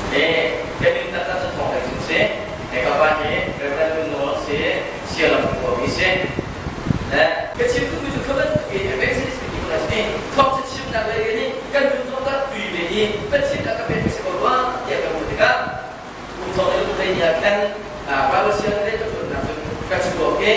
Ka min taktak cu Thawng Hlei Cung si. Ka pa hi Reverend Ngun Nawl si, Sialam khuami si. Ka chim duhmi cu kha bantuk in evangelist kan ti ko lai si. Thawngṭha chimnak lei kan i kan nun zong ka tui ve i Pathian a ka pekmi si ko rua tiah ka ruah tikah kum thong in kum hleihnih ah khan Bible sianginn lei ka ṭuannak cun ka chuak i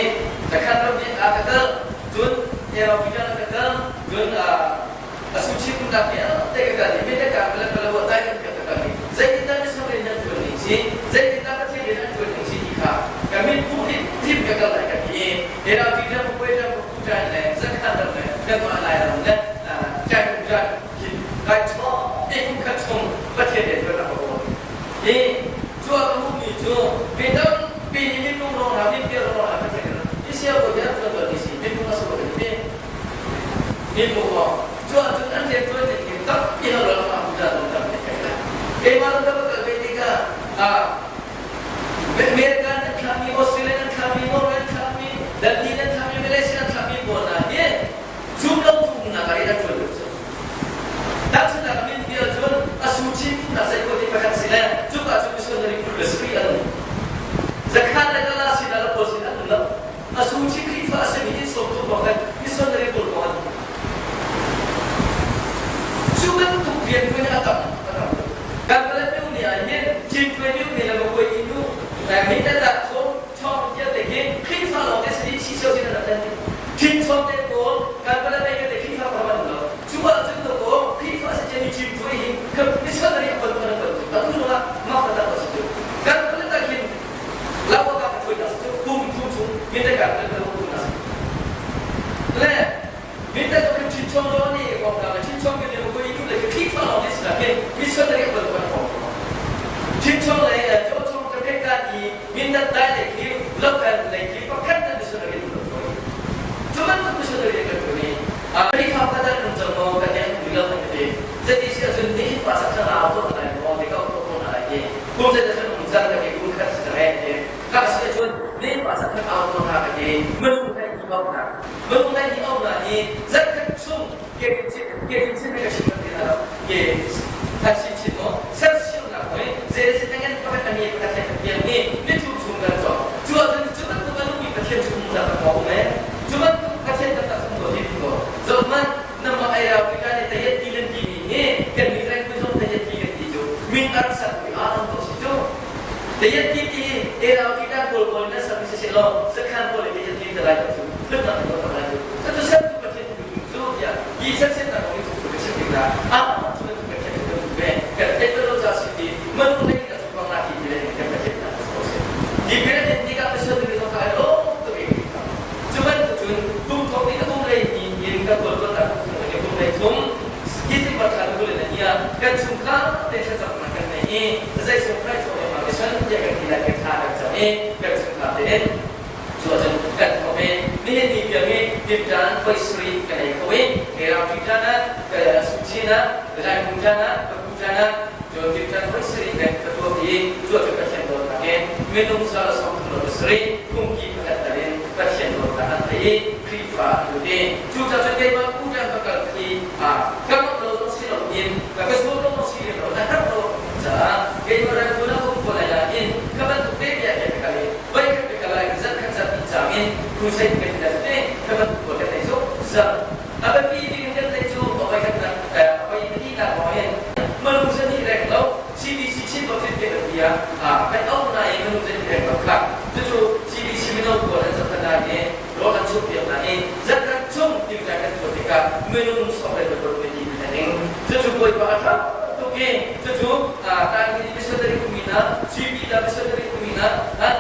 zakhat ram nih a ka kal cun Aeropeter a ka kal cun a suchi umnak vialte ka kal i Mekaka le Palawa dai kan ka kal i zeitindah misong rian nan ṭuan ning si zeitindah Pathian rian an ṭuan ning si ti kha ka mit hmuh hi thim ka kal lai ka ti i Aeropeter Makuai Makutan le zakhat ram le kanmah Lairam le Chai Kai chawh te kum khat chung Pathian rian ṭuan a ka kawl. Hi cu a ka hmuhmi cu mi tampi nih minung rawng hna, mi rawng hna Pathian rian i siangbawi hi an ṭuan bal mi si, minung a si lo kan ti. Minung lawng. Cu ahcun an rian ṭuan ning hi tampi lo ram ah hmu dah tampi thei lai. Keimah ram ka va kal ve tikah America nan thlahmi, Australia nan thlahmi, Norway nan thlahmi, Delhi nan thlahmi, Malaysia nan thlahmi pawl hna hi zumlotu umnak ah rian an ṭuan deuh cu. Tahchunhnak ah min bia cun a su chin umnak zei ti pakhat si le cuka cu missionary 27 an um. Zakhan le Kala sin ah le pawl sin an um lo. A su chin Khrihfa a simi inn sawmtu kong khan missionary pawl kong an um. Cu bantuk rian ṭuan a tam a tam tuk. Kan Paletnu ni ah hin Cintuai nu ni le Makuai nu mi tat thawng Thawng vialte hi Khrihfa lawng te si chi cio sin an rak ṭan Thinchawng te pawl kan pale mei te Khrihfa pa an lo. Cu ahcun to ko Khrihfa si ṭian i chim tu hi missionary a kon kon kon atu zong ah mak ta ta si cu. Kan pale tak hin lawa ka ka thuai ta si cu kum thum chung min te kan kan kan kum na si. Le min te to thinchawng lo ni ko ka thinchawng ke ne ko i tu le Khrihfa lawng te si la hin missionary a kon kon kon. Thinchawng le chawng ka pek ka i Mindat dai lei khi local lei khi pakhat na missionary an rak tuah i cu bantuk missionary an rak tuah i Khrihfa pakhat an um cang maw kan nih an um lo kan ti zeiti si ahcun nihin pa sak thang au tuah lai maw ti ka ko na lai ti kum zei cun um cang ka ti kum khat si cang eh ti ka si ahcun nihin pa sak thang au tuah na ka ti minung thai i au na minung thai i au na i zarkhat chung ke chin ke chin ka chim ti na ke khat chin chin mo sersiamnak hoi zei tengen pakhat a mi pakhat he Pathian nih mithum chung kan cawk. Cu ahcun cu bantuk a nungmi Pathian chung dah ka kong um Cu bantuk Pathian taktak chung ko hi ko. Zohhmanh namah ai Africa nih tayat ti nan timi hi kan nih reng zong tayat ti kan ti cu min a rak sak mi a an to si cu. Tayat ti ti hi Africa kawl pawl nan sak mi si law sakhan pawl nih tayat ti ta lai cu phun dang ko ta lai cu. Cu san cu Pathian tu cu tiah hi san sen na kong cu ka chim tik na a cu bantuk Pathian cu kan ve kan theih lo ca si ti manung lei Kan chungkhar te thlacamnak kan nei i zeisung Khrihfa le mission tiah kan ti lai kan thla kan cam i kan chungkhar te in cu ahcun kan thawk i nihin ni tiang hi timtan foi sri kan ei kho i Mirang ṭan ah Suchin ah Laikung ṭan ah Paku ṭan ah Cun Tiptan hoi sarih le ka tuak i cu cu Pathian dawtnak in minung sal 33 phungki pakhat tal in Pathian dawtnak an thei i Khrihfa an lut i cucaah cun keimah pu ṭan ka kal khi ka manh lo zong si loin ka ka zuam lo zong si lo na herh lo caah keimah ran a um ko lai nain ka bantuk te tiah ka kal i voikhat ka kal lai zarh khat zarh hnih cang in crusade kan ti lai ka bantuk pawl kan nei zuk zarh a biapi bik in kan theih cu a voikhatnak a voi pahnihnak lawng hin Manung zani reng lo CBC Chin Doctrine te kan bia kan auh na i manung zani reng lo kha cucu CBC mino pawl an zohkhat na i rawl an chumh piak na i zarkhat chung timtai kan tuah tikah minung sawm le paruk le ti kan ing cucu bawipa a ṭha tuk i cucu tan hi missionary ummi hna CB la missionary ummi hna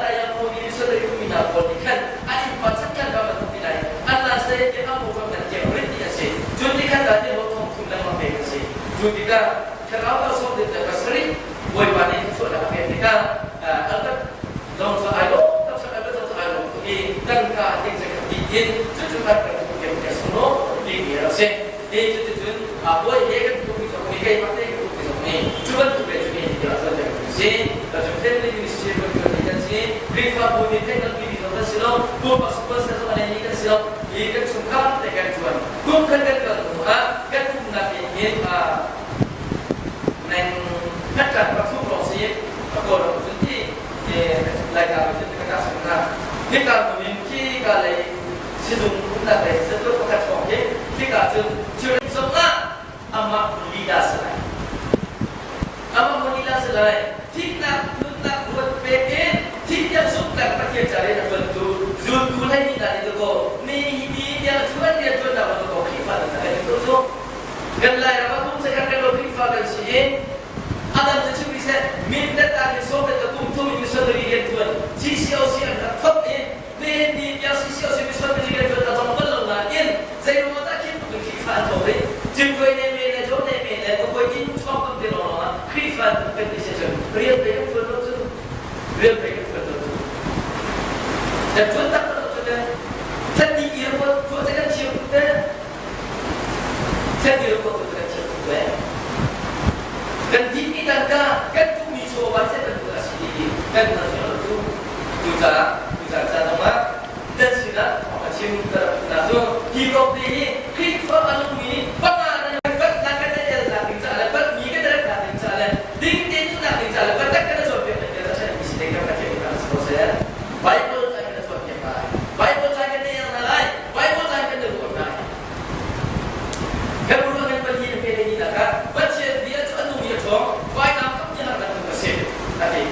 Tayang Momi missionary ummi hna pawl nih khan an innpa chan kan bantuk ti lai an la se ti an mo kan tiang rit ti a si cun nikhat ah ti thong thum lengmang pe kan si Cu tikah thlarau kalsawm ding le pasarih Bawipa nih thluachuahnak a pek tikah Albert zong cu ai lawm tak Albert zong cu ai lawm tuk i tangka ding cu khat dih in cucu kan kan tuh tiang a sunglaw bikmi a rak si. Hi cuticun bawi he kan tuh mi zong nih keimah te kan tuh mi zong nih cu bantuk le cu ni ti ah cun kan si. Cu family ministry kan tuan mi kan si. Khrihfabu nih theihhngalh mi zong kan si lo. Pupa sponsor zong a nei mi kan si lo. Hi kan chungkhar te kan tuan. Kum khat kan kal hnu ah kan umnak inn hin meng khat kan pathum lawng si. Hika hmun in khika lei sizung umnak lei satuak pakhat hrawng hi khika cun thil zongah amah lila si lai. Amah hmun lila si lai. Thihnak nunnak ruat pek in thih tiang zumhnak Pathian ca rian a ṭuantu zultu hlei hna nih dakaw ni hi ni tiang cu an rian ṭuannak lam dakaw Khrihfa hna kan i tuah cu. Kan Lairam ah kum zakhat kan lo Khrihfa kan si i a dang cu chim rih seh mindat ah hin sawmdat le kum thum in missionary rian ṭuan GCOC an rak thawk i nihin ni tiang CCOC missionary rian ṭuan a dong bal lo nain zeiruang dah khi tluk in Khrihfa an thawk rih Cinkuai ne me le Jaw ne me le Kakuai ti nu chuak tam te lawnglawng ah Khrihfa kan ti si cun rian pei kan ṭuan lo cu rian pei kan ṭuan lo cu kan ṭuan taktak lo cu le thlan i ruat tuah cu kan thiam tuk te thlan i ruat tuah cu kan thiam tuk te kan dihmi tangka kan duhmi chawva zei bantuk a si ti kan hngal fiang lo cu cucaah tucaan caan zongah nan sinah a chim ka rak duhnak cu hi kong te hi Khrihfa a nungmi panga nan palhnak kan elnak ding caah le palhmi kan remnak ding caah le ding tein nunnak ding caah le biatak kan cawnpiak ding caah ṭha mi si ding kan Pathian nih si ko seh. Bible ca kan cawnpiak lai. Bible ca kan el hna lai. Bible ca kan ruah lai. Kan ruah kan pali na pe ni nak ah Pathian bia cu a nung i a ṭhawng vainam kam ti har bantuk a si. A ti.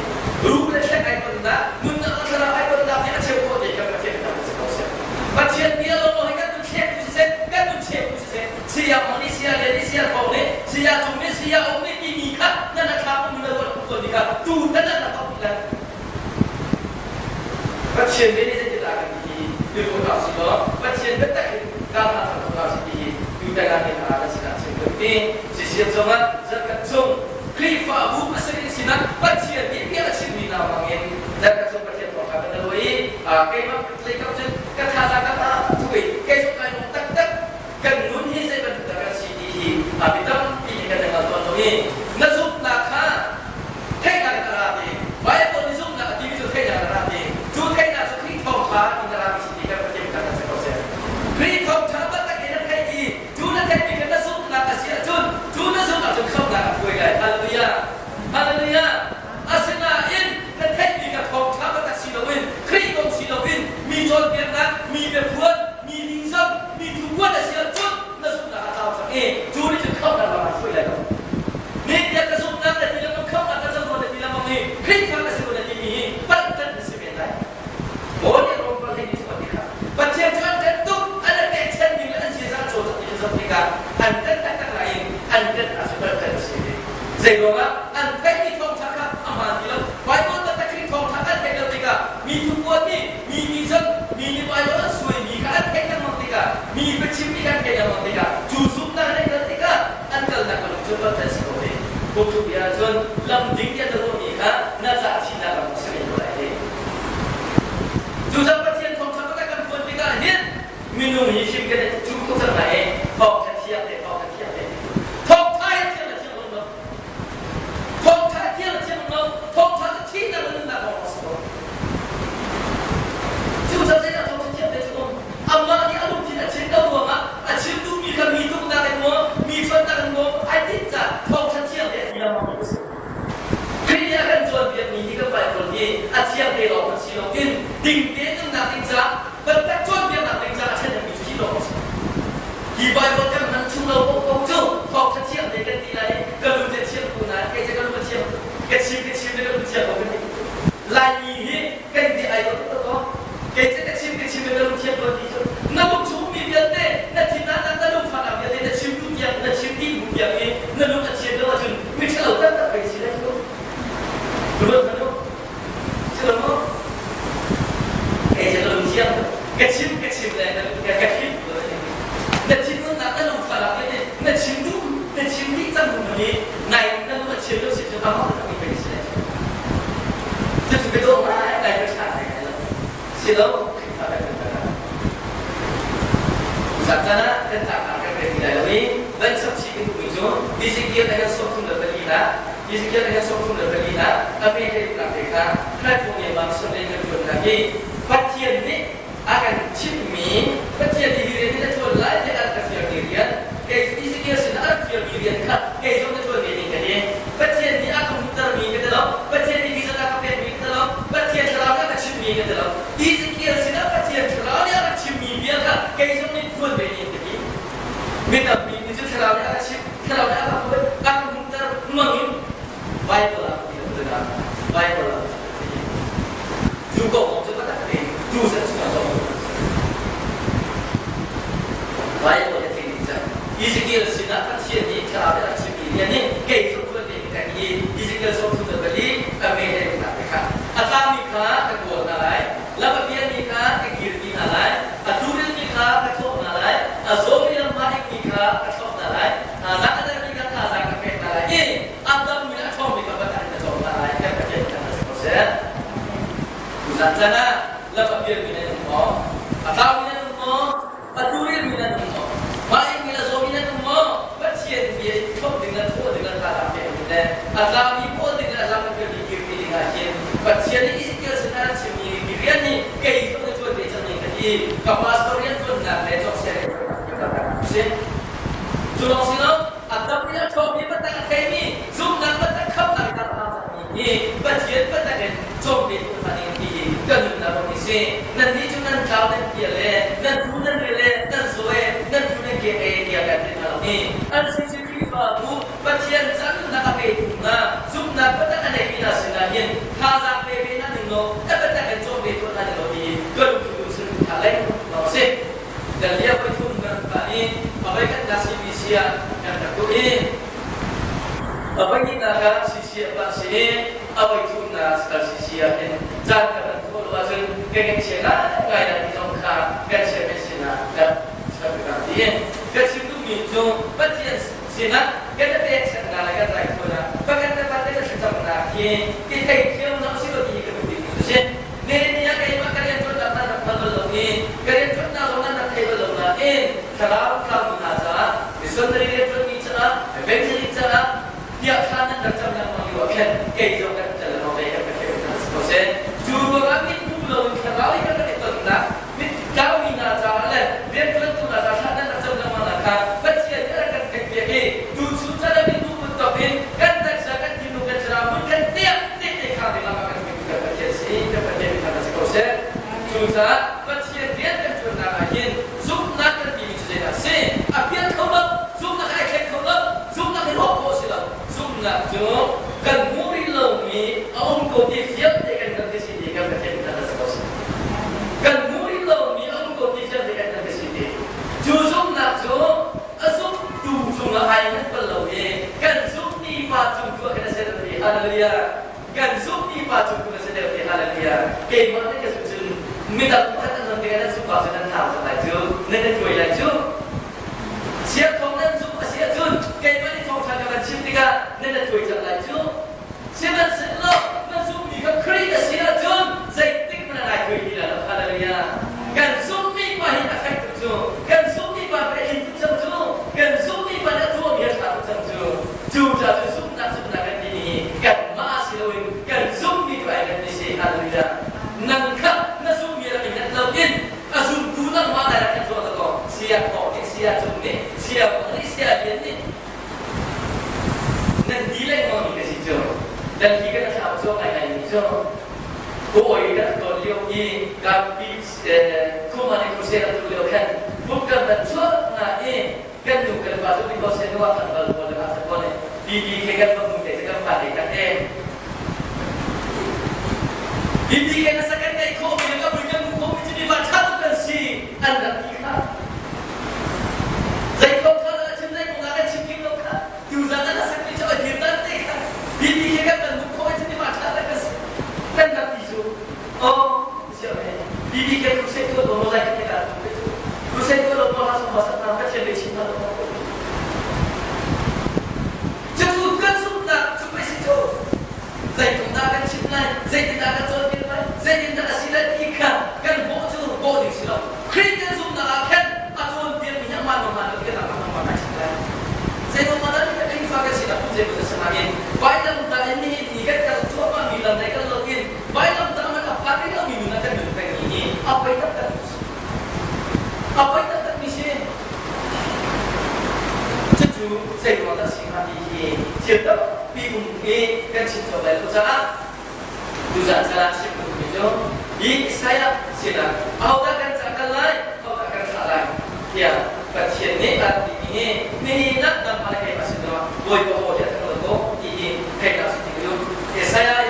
Ruh le thlek ai tonnak, nunnak le thlarau ai tonnak nih a cheu khawh te kan Pathian kan si ko seh. Pathian bia lawng hi kan nun thlek tu siseh, kan nun cheu tu siseh, saya mang nih saya lian nih saya thawng nih saya cung nih saya um nih timi kha nan a thlak um na ruat tawn kha tu nan na thok lai. Pathian bia nih zeitindah kan ti hi tu ka si law Pathian biatak in ka hna cang ka si ti hi tu tan ah hin a kan sinah chim kan ti. Sisian zongah zarkhat chung Khrihfabu pasarih sinah Pathian nih bia a chimmi hna hmangin zarkhat chung Pathian thawngṭha kan lo i keimah lei kam cun ka thazaang ka tha tuk i kei zong kai lawm taktak kan nun hi zei bantuk dah kan si ti hi mi tampi nih kan hngal tawn lo i na zumhnak kha theihnak in a ra ti Bible nih zumhnak a timi cu theihnak in a ra ti cu theihnak cu Khrih thawngṭha in a rami si ti kan Pathian kan si ko seh Khrih thawngṭha taktak in na theih i cu na theihmi kha na zumhnak a si ahcun cu na zumh ahcun khamhnak a phuai lai hallelujah hallelujah asinain na theihmi kha thawngṭha taktak si loin Khrih kong si loin mi cawnpiaknak mi biaphuan mi lihzam mi thukuan a si ahcun na zumhnak a tlau cang i cu nih cun khamhnak lam ah hruai lai lo Nitia ka zumhnak na ti lengmang khamhnak ka co na ti lengmang i Khrihfa ka si na timi hi palh kan si men lai Paul nih Rom pawl hei nih ti kha Pathian cu an kan tuk an an pekchan ning le an ziaza an cawlcangh ti zoh tikah an kan taktak lai in an kan ah cu palh kan si zei ruangah an theihmi thawngṭha kha a hmaan ti lo Bible taktak Khrih thawngṭha an theih lo tikah mi thukuan nih mi nih mi nih Bible an suaimi kha an theih lengmang tikah mi biachimmi kha an theih lengmang tikah cu zumhnak an kal tikah an kalnak lam cu palh kan si ko ve Phungthluk bia ahcun lam ding tiah na ruahmi kha na ca thihnak lam si men ko lai ti Cucaah Pathian thawngṭha taktak kan phuan tikah hin minung hi fim kan i cuh tuk cang lai i thawngṭha thiang te thawngṭha thiang te thawngṭha hi thiang le thiang lo lo thawngṭha thiang le thiang lo thawngṭha cu thihnak le nunnak lawng a si ko cucaah zeidah thawngṭha thiang te cu um amah nih a lungthin a chim lo ruangah a chim duhmi kha mi tuknak in maw mi ṭhawnnak in maw ai tinh caah thawngṭha thiang te a ti lengmang mi a si Khrih nih a kan cawnpiakmi hi kan Baibal hi a thiang te lawng kan si lo tin ding tein nunnak ding caah biatak cawnpiaknak ding caah a ṭhahnemmi cu hi lawng a si. Hi Baibal kan hman chung lo paohpaoh cu thawngṭha thiang te kan ti lai i ka lu te thiang ko nain kei cu ka lu ka thiang ka chim ka chim le ka lu thiang ko kan ti. Laimi hi kan ti ai ko tuk ko. Kei cu ka chim ka chim le ka lu thiang ko ti cu na lung chung mi vialte na thinahnak na lungfahnak vialte na chim duh tiang na chim dih hnu tiang i na lung a thian lo ahcun miṭhalo taktak pei si lai cu. Ruat hmanh u. Si lo maw? Kei cu ka lung thiang ka chim ka chim le ka ka hrim na thinhunnak na lungfahnak vialte na chim duh na chim dih cang hnu hi nai na lung a thian lo si cu amah taktak pei si lai cu. Cucu biadawh ngai ngai ka ṭha ngai ngai lo. Si lo, Khrihfa kan kan kan. Caan ah kan tlaknak kan rel ti lai lo i van chapchih kan duhmi cu Ezekiel a kan 34 nak Ezekiel a kan 34 nak a me hlei te kha Khrihfa ngemang sunlei kan ṭuannak hi Pathian nih a kan chimhmi Pathian nih hi rian hi na ṭuan lai tiah a ka fialmi rian kei Ezekiel sin a rak fialmi rian kha kei zong na ṭuan ve ding ka ti Pathian nih a ka hmuhtermi ka ti lo Pathian nih vision a ka pekmi ka ti lo Pathian thlarau nih a ka chimhmi ka ti lo Ezekiel. tikah Bible ah cu kong cu ka tak tein tu zan chungah zong Bible a thei ding cang. Ezekiel sinah Pathian nih thlarau in a chimmi rian nih kei cu tuan ve ka i Ezekiel sawm thum le pali a me he ka kha a tlami kha ka kawl hna lai lam a pialmi kha ka kirpi hna lai a tlurimi kha ka thawh hna lai a zawmi lam hma dingmi kha ka thlop hna lai thazaang a dermi kha thazaang ka pek hna lai i a dammi le a ṭhawngmi kha van in ka cawm hna lai kan Pathian kan si ko seh. Tuzan chan ah lam a pialmi nan um maw? A tlaumi nan um maw? A tlurimi nan um maw? Mah ingmi le zawmi nan um maw? Pathian bia in thlop ding le thawh ding le thazaang pek ding le a tlaumi pawl ding le a lam a pialmi kirpi ding ah hin Pathian nih Ezekiel sinah a chimmi rian nih kei zong na ṭuan ve cang ning ka ti. Ka pastor rian ṭuannak le cawkseh rian ṭuannak hi ka rak si. Cu lawng si lo, a dam i a ṭhawngmi biatak a theimi, zumhnak biatak khamhnak i tar cangmi hi Pathian biatak in cawmpiaktu hna ding ti hi ka nunnak ram hi si. Nannih cu nan tlau nan pial e, nan thu nan ril e, nan zaw e, nan thu nan kek e tiah kan ti hna lo hi. An si cu Khrihfabu Pathian ca nunnak a petu hna, zumhnak biatak a neimi hna sinah hin thazaang pe ve hna ning law, a biatak in cawm ve tuah hna ning law ti hi ka lungthin um saduhthah lengmang a si. Kan lia voi thum kan rak pah i a voikhatnak CBC ah kan rak tuah i a voihnihnak ah CC ah pah si i a voithumnak LCC ah hin caan kan rak tuah lo ahcun kan ngaihchia ngaingai lai ti zong kha kan chairman sinah kan kan ti. Ka chim duhmi cu Pathian sinah kan i pekchanhnak le kan raithawinak pakhat le pakhat kan thlacamnak hi i theithiamnak a si lo ti hi ka duh bikmi cu a si. Nihin ah keimah ka rianṭuannak nan rak hngal bal lo i ka rianṭuannak zong nan rak thei bal lo nain thlarau tlaumi hna caah missionary rianṭuanmi caah evangelist caah tiah thla nan rak cam lengmang lio ah khan kei zong kan tel lengmang ve kan Pathian kan si ko seh. Cu ruangah mit hmu loin thlarau i kan rak i tonnak mit tlaumi hna caah le rianṭuantu hna caah thla nan rak cam lengmang nak kha Pathian nih a rak kan theihpiak i tuchun caan ah mit hmu bantuk in kan taksa kan thinlung kan thlarau hmun kan tiah tehte khang ding lam ah kan hruaitu kan Pathian si kan Pathian min thangṭhat si ko seh. Cucaah Pathian rian kan ṭuannak ah hin zumhnak kan timi cu zeidah a si? A pial kho lo, zumhnak ai thleng kho lo, zumhnak hi rawh khawh a si lo. Zumhnak cu kan hmuh rih lomi a um ko ti fiangte kan hngalh khi si ti kan Pathian min thangṭhat si ko seh. Kan hmuh rih lomi a um ko ti fiangte kan hngalh khi si ti. Cu zumhnak cu a zumtu cungah ai hngat bal lo i kan zumhmi pa cung tu ah khan a si ti hallelujah kan zumhmi pa cung tu a si deuh ti hallelujah keimah nih ka zumh cun midang pakhat an zumh tikah nan zumh pa cu nan thlau cang lai cu nan i tuai lai cu sia thawng nan zumh a si ahcun keimah nih thawngṭha ka van chim tikah nan i tuai cang lai cu Sihmanhsehlaw na zumhmi kha Khrih a si ahcun zeitik hmanh ah nai tuai ti lai lo. Hallelujah. Kan zumhmi pa hi a fek tuk cu. Kan zumhmi pa hi a tling tuk cang cu. Kan zumhmi pa nih a tuahmi a ṭha tuk cang cu. Cu caah cun zumhnak zumhnak kan timi hi kanmah si loin kan zumhmi tu ai kan ti si. Hallelujah. Nang kha na zumhmi rak i hngat loin a zumtu nangmah nai rak i tuah ko. Sia Thawng nih, Sia Cung nih, Sia Kong nih, Sia Lian nih Nan ti lengmang mi ka si cu. Nan hi kan thlau cuang ngaingai mi cu. Kawi kan ton lio i kan pi khumani crusade an tu lio khan buk kan van chuak na i kan nu kan pa cu because nu ah kan bal pawl le sa pawl BBK kan va mu te kan fa te tak e BBK na sakan nei kho mi ka bui kan mu kho mi cu mi va tha tuk kan si an rak ti kha Zei kong kha dah chim zei kong dah kan chim king lo kha tuzan an sak mi cu a dir dan te kha bibi he kan kan muk khawh i ma tha tak kan kan rak ti cu oh siam he bibi ke crusade tu lo zai ke ta crusade tu lo ko ha som ba sa ka thian le chin na lo cu kan zumhnak cu pei si cu zeitindah kan chim lai zeitindah kan cawnpiak lai zeitindah a si lai ti kha kan bawh cu bawh ding si lo Khrih kan zumhnak ah khan a cawnpiakmi hi amah lawng lo kan amah kan chim lai zeiruangah dah kan Khrihfa kan sinak hmun zeimaw sanain vailamtah in nihin ni kan kal cuahmah mi lam lei kal loin vailamtah man a phan rih lomi nun ah kan nun peng mi hi a poi taktak mi si a poi taktak mi si cucu zeiruang dah si hnga ti hi thil tampi um i kan chim cawk lai lo caah tuzan caan ah chim duhmi cu hi Isaiah sinah ahodah kan ca kal lai ahodah kan thlah lai tiah Pathian nih a timi hi nihin ah nangmah le keimah sin zongah Bawipa aw hi a thang lo maw ti hi theihnak si ti ka duh. Isaiah i.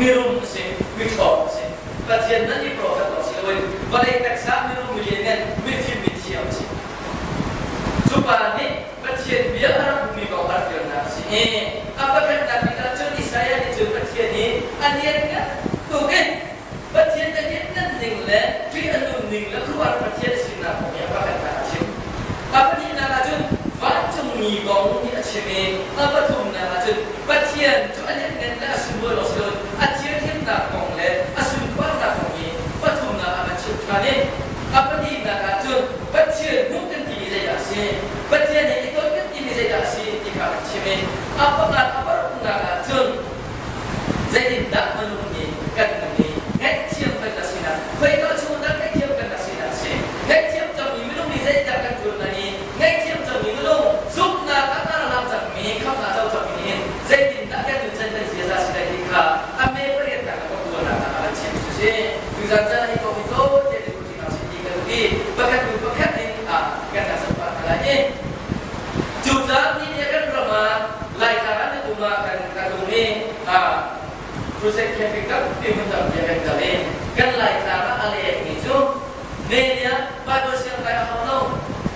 Mirum a si, miṭhawng a si. Pathian nan i profet lawng si loin vawlei taksa mirum milianngan mifim mithiam a si. Cu pa nih Pathian bia a rak hmumi kong a rak ṭialnak a si i a pakhatnak bik ah cun Isaiah nih cun Pathian i a lianngan tuk in Pathian a lianngan ning le ṭih a nun ning le khuaruahhar Pathian a sinak kong hi a pakhatnak a chim. A pahnihnak ah cun vancungmi kong hi a chim i a pathumnak ah cun Pathian cu a lianngan le a sunlawi lawng si loin a thianhlimnak kong le a sunparnak kong hi pathumnak ah a chim ṭhan i a pahnihnak ah cun Pathian hmuh kan timi zeidah a si? Pathian he i ton kan timi zeidah a si ti kha kan chim i a pangat a paruknak ah cun zeitindah minung nih kan nun i ngaihthiam kan rak sinak khoika chung dah ngaihthiam kan rak sinak a si? Ngaihthiam cangmi minung nih zeidah kan ṭuan lai i ngaihthiam cangmi minung zumhnak ah a rak cangmi khamhnak co cangmi nih hin zeitindah kan nun can kan ziaza si lai ti kha a me pariatnak a pakuanak ah a kan chim cu si. Tuzan caan hi kong hi tlawm te i pakhat hnu pakhat in ah kan rak zoh pah hna lai i cucaah ni nih kan ram ah Laitlang ah na um ah kan kan um i crusade camping tampi hmun tampi ah kan kal i kan Laitlang ah a lengmi cu ne nih Bible siang kai a hau lo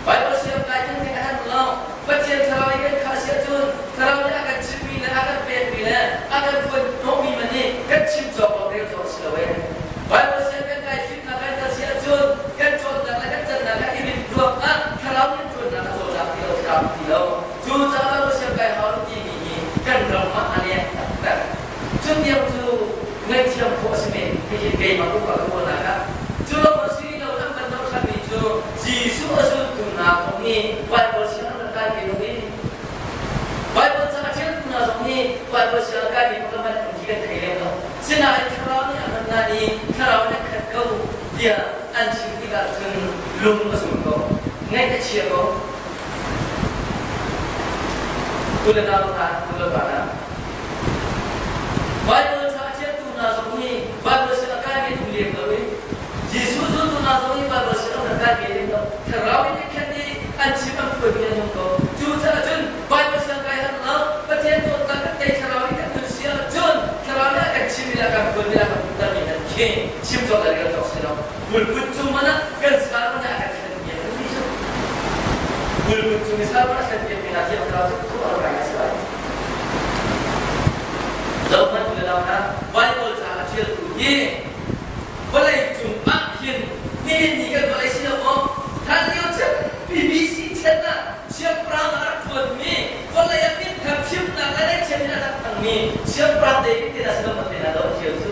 Bible siang kai kan theih a herh lo Pathian thlarau i kan khah si ahcun thlarau nih a kan chimmi le a kan pekmi le a kan phuan hnawhmi man nih kan chim cawk lo rel cawk si lo ee Bible siang kan kai fimnak kan kal si ahcun kan cawnnak le kan cannak kha i rinh ruangah thlarau nih ṭuannak a cawlcang ti lo thlarau ti lo. Cucaah Bible siang kai hau lo timi hi kan ram ah a leng taktak. Cu tiang cu ngaihthiam khawh a si men hihi keimah upa ka ruahnak ah. Cu lo a si lo an kan dohthlatmi cu Jesuh a zultu hna kong hi Bible siang an rak kai ve lo i Bible ca a ṭialtu hna zong nih Bible siang a kaimi pakhat hmanh an thi kan thei lem lo. Sinain thlarau nih a hman hna i thlarau nih a khat ko tiah an chim tikah cun lung a sung ko, ngaih a chia ko. Tu le nau hna, nu le pa hna. Bible ca a ṭialtu hna zong nih Bible sin a kaimi an um lem lo i Jesuh zultu hna zong nih Bible sin an rak kai ve lem lo. Thlarau in an khat i an chim an phuanmi an um ko. Cucaah cun Bible siang kai han lo, Pathian dawtnak kan tei thlarau in kan nun si ahcun thlarau nih a kan chimmi le a kan phuanmi le a kan hmuhtermi nan khi chim cawk le rel cawk si lo. Pulput cung man ah kan sal man ah a kan thlenpiak kan ti cu. Pulput cung i sal man a thlenpiakmi hna thiang thlarau cu khuaruahhar ngai a si lai. Zohhmanh u le nau hna, Bible ca a ṭialtu hi vawlei cung ah hin nihin ni kan vawlei si lo maw? Hlan lio chan BBC chan ah siangpahrang a rak ṭuanmi vawlei ah minthang fimnak le ngaihchiat in a rak thangmi siangpahrang David te hna si lo maw te hna lo a ṭial cu.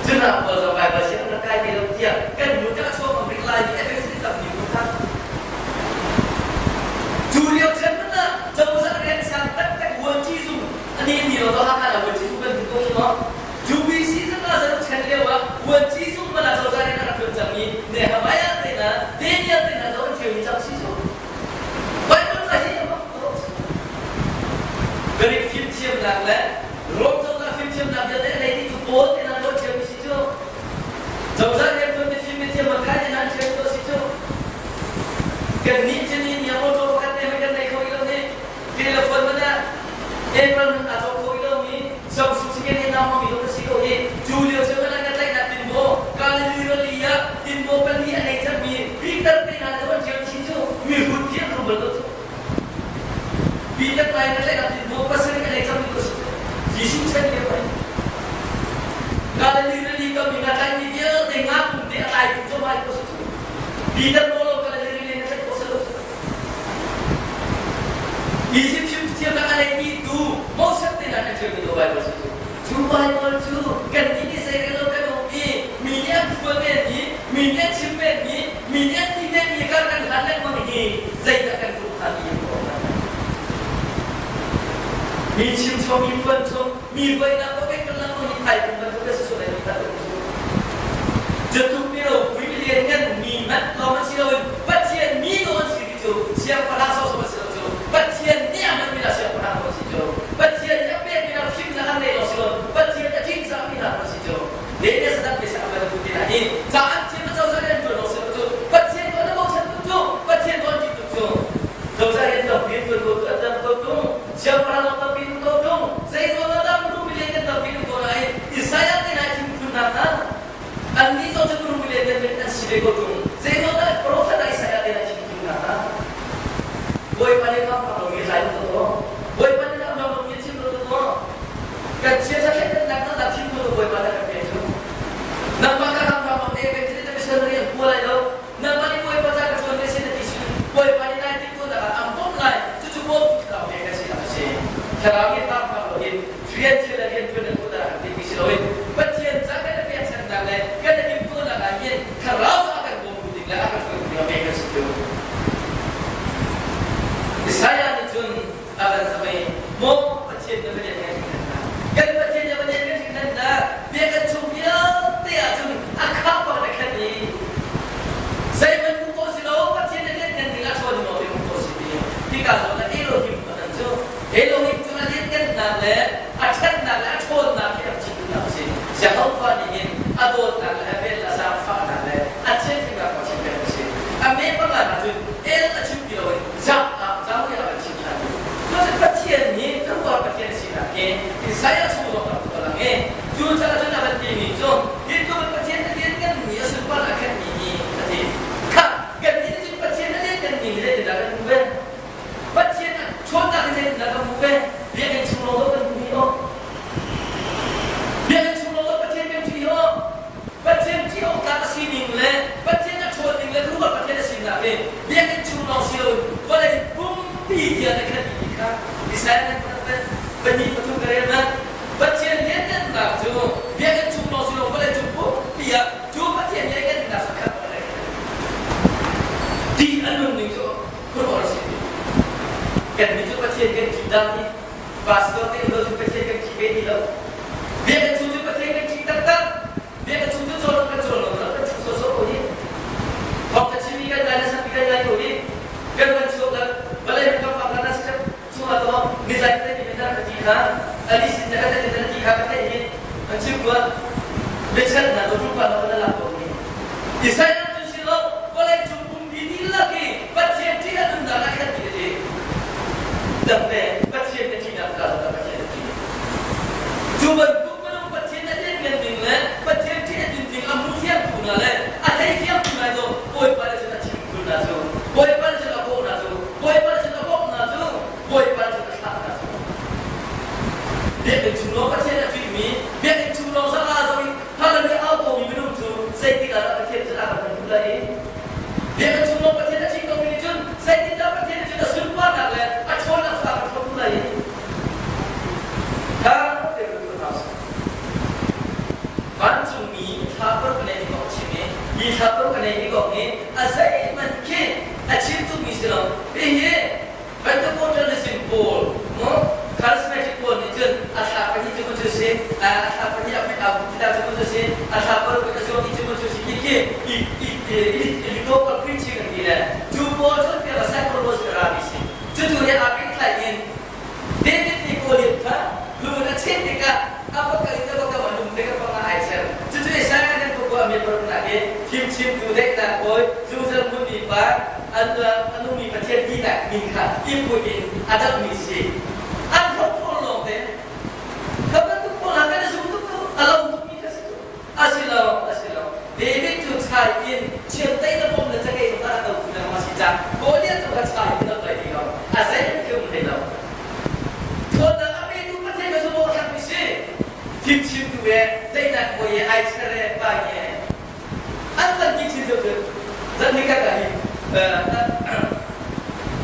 Cunak pawl zong Baibal siang rak kai ve lo tiah kan nu ka chuak am rih lai i efek tampi mu kha. Cu lio chan hmanh ah cozah rian sang taktak vuanci zung ani ni lo to Hakha la vuanci zung kan ko khi maw? UBC zung ah zan chan lio ah vuanci zung hmanh ah cozah rian a rak ṭuan cang i Nehemiah te hna Daniel te hna zong an ṭialmi cang si cu. Bible ca hi a Greek fimthiamnak le Rom cozah fimthiamnak vialte a nei dihtu pawl te hna lo ṭhialmi si cu. Cozah rianṭuan mifim mithiam a kai te hna an ṭhial tu a si cu. Kannih cu ni ni ah auto pakhat te hmanh kan nei kho rih lo nih. Telephone man ah April man aa cawk kho rih lomi Samsung second hand aa hmangmi zong kan si ko hi. Cu lio cu kan kan tlaihnak tinbaw Galilee rili ah tinbaw pali a nei cangmi Peter te hna le an ṭhial chin cu mihrut hi an rum bal lo cu. Peter tlai na tlaihnak tinbaw pasarih a nei cangmi ko si cu. Jesuh chan lio ai. Galilee rili kam i nga tlaimi vialte nga kum te a tlaitu cu amah ko si cu. Peter maw lo Galilee rili na tlaih ko si lo cu. Egypt fimthiamnak a neimi tu Moses te hna kan ṭialmi tu Bible si cu. Cu Bible cu kannih nih zeirel lo kan um i mi nih an phuan menmi, mi nih an chim menmi, mi nih an ti menmi kar kan hlan lengmang hi zeidah kan tuah hnga ti in ruah Mi chim chung, mi phuan chung, mi voinak ko kan lengmang hi thai kum bantuk na si sual lai mi kha Jatuk mi ropui mi lianngan mi hmanh lawng an si loin Pathian mi lawng an si ti cu siangpahrang sawsawh an si lo cu Pathian nih a hmanmi hna siangpahrang an si cu Pathian nih a pekmi hna fimnak an nei lawng si lo Pathian a ṭingzahmi hna an si cu le sadam te sa ban tu te hna hi ca an thiam a cozah rian ṭuan lawng si lo cu Pathian ko na bochan tuk cu Pathian ko an ṭih tuk cu cozah rian tampi an ṭuan ko an tam ko tung siangpahrang lawng tampi um ko tung zei ruangah dah minung million kan tampi um ko nain Israel. si ko tung. Zeiruangah profet Isaiah te na chim tu hna ha? Bawipa nih kam phak lomi zai ko to. Bawipa nih kam phak lomi chim ko to. Kan chia sa thlen nak na chim ko Bawipa na kan pe cu. Nangmah ka kam phak lo te kan ti missionary an pua lai lo. Nangmah nih Bawipa ca ka chuan ve sin na ti sin. Bawipa nih nai timh tu nak ah am bawmh lai. Cucu bawmtu thlarau pek kan si nak a si. Thlarau nih kam phak lo hin rian thil le rian tuan na tuah dah kan ti si loin Pathian ca kan i pekchanhnak le kan i timhtuahnak ah hin thlarau cu a kan bawmtu ding le a kan hruaitu ding a pek kan si cu. Isaiah nih cun a kan zoh i maw Pathian na va lian ngai hringhran hna kan Pathian na va lian ngai hringhran hna biakinn chung vialte ah cun a khah bak na khan i zeihmanh hmuh khawh si lo Pathian na lian ngan ding ah ṭhawn maw ti hmuh khawh si ti hika zawn ah Elohim a cu Elohim cu a lianhngannak le a ṭhatnak le a ṭhawnnak hi a chim duhnak a si. Jehovah nih hin a dawtnak le a vel a zaangfahnak le a thianhlimnak a chim peng a si. A me panga hna cun El a chim ti loin Jah ah Jahweh ah kan chim ṭhan. Cucu Pathian hi khuaruahhar Pathian sinak hi Isaiah chung zong kan hmuh lang i cucaah cun a van timi cu hi tluk in Pathian a liannganmi a sunparnak khenmi hi a ti. Khah kannih nih cun Pathian a liannganmi hi zeitindah kan hmuh ve? Pathian a ṭhawnnak hi zeitindah kan hmuh ve? Biakinn chung lawng kan hmuh hi aw. Biakinn chung lawng Pathian kan ṭih hi aw. Pathian ṭih awk tlak a sining le Pathian a ṭhawn ning le ruah Pathian a sinak hi biakinn chung lawng si loin vawlei pumpi tiang a khat dihmi kha Israel nan pakhat pahnih pathum ka rel hmanh. Pathian lianngannak cu biakinn chung lawng si lo vawlei cung pumpi ah cu Pathian lianngannak cu khat Ṭih a nun ning cu khuaruahhar si. Kannih cu Pathian kan ṭih dah ti. Pastor te lo cu Pathian kan ṭih ve ti lo. Biakinn chung cu Pathian kan ṭih taktak. Biakinn chung cu cawl kan cawl lo kan ṭhu sawsawh ko hi. Thawngṭha chimmi kan ngai le sakmi kan ngai ko hi. Kan van chuak le vawlei kan fak na si chungah to nizai te mi na ka ti kha ali sin na ka ti na ti kha ka theih hi an chim kuat biachan na to rupa na na lak ko ni. Isaiah cu si lo vawlei cung pumpi dihlak hi Pathian ṭih a nunnak ah khan ti a ti. Dang Pathian na ṭihnak ka zong Pathian na ṭih. Cu bantuk minung Pathian a lianngan ning le Pathian ṭih a nun ning a hmu fiangtu hna le a thei fiangtu hna cu Bawipa nih cun a thim khun hna cu Bawipa nih cun a kawh hna cu Bawipa nih cun a bawmh hna cu Bawipa nih cun a thlah hna cu. Biakinn chung lawng Pathian a ṭihmi Biakinn chung lawng zong ah zong in Hallelujah au komi minung cu zeitik ah dah Pathian cu a kan hmuh lai i Biakinn chung lawng Pathian a chim komi nih cun zeitindah Pathian nih cun a sunparnak le a ṭhawnnak cu a kan hmuh lai i kha te ruat hna usih. Vancungmi thla paruk a nei mi kong a chim i hi thla paruk a nei mi kong hi a zeihmanh khi a chim duhmi si lo. Hihi Pentecostalism pawl maw charismatic pawl nih cun a thla pahnih cu cu si a thla pahnih a pit a bu cu cu si a thla paruk a zuang cu cu si khi khi i i local preaching an ti le cu pawl cu pia psychology ra mi si cu tu he aa pehtlai in David nih Goliath kha lung a chet tikah a va kal in a va kam a lung te ka pang ah ai cher cucu Isaiah nih kua mi paruk nak i fimchimtu daihnak bawi zungzal hmunmi pa an a nungmi Pathian tinak min kha i put in a dammi si. An hlawk lawng te. Kha bantuk pawl hna kan i zum tuk cu a lo tukmi kha si cu. A si lo, a si lo. David cu chai in chiantei na bawm na cakei zong a do tu lengmang si cang. Goliath cu kha chai in a pai ti lo. A zei khi um hlei lo. Ṭhawnnak a petu Pathian kha zumh awk a si. Fimchimtu he, teinak bawi he, ai cher he, pa he, An van ti chin cun zan ni khat ah hin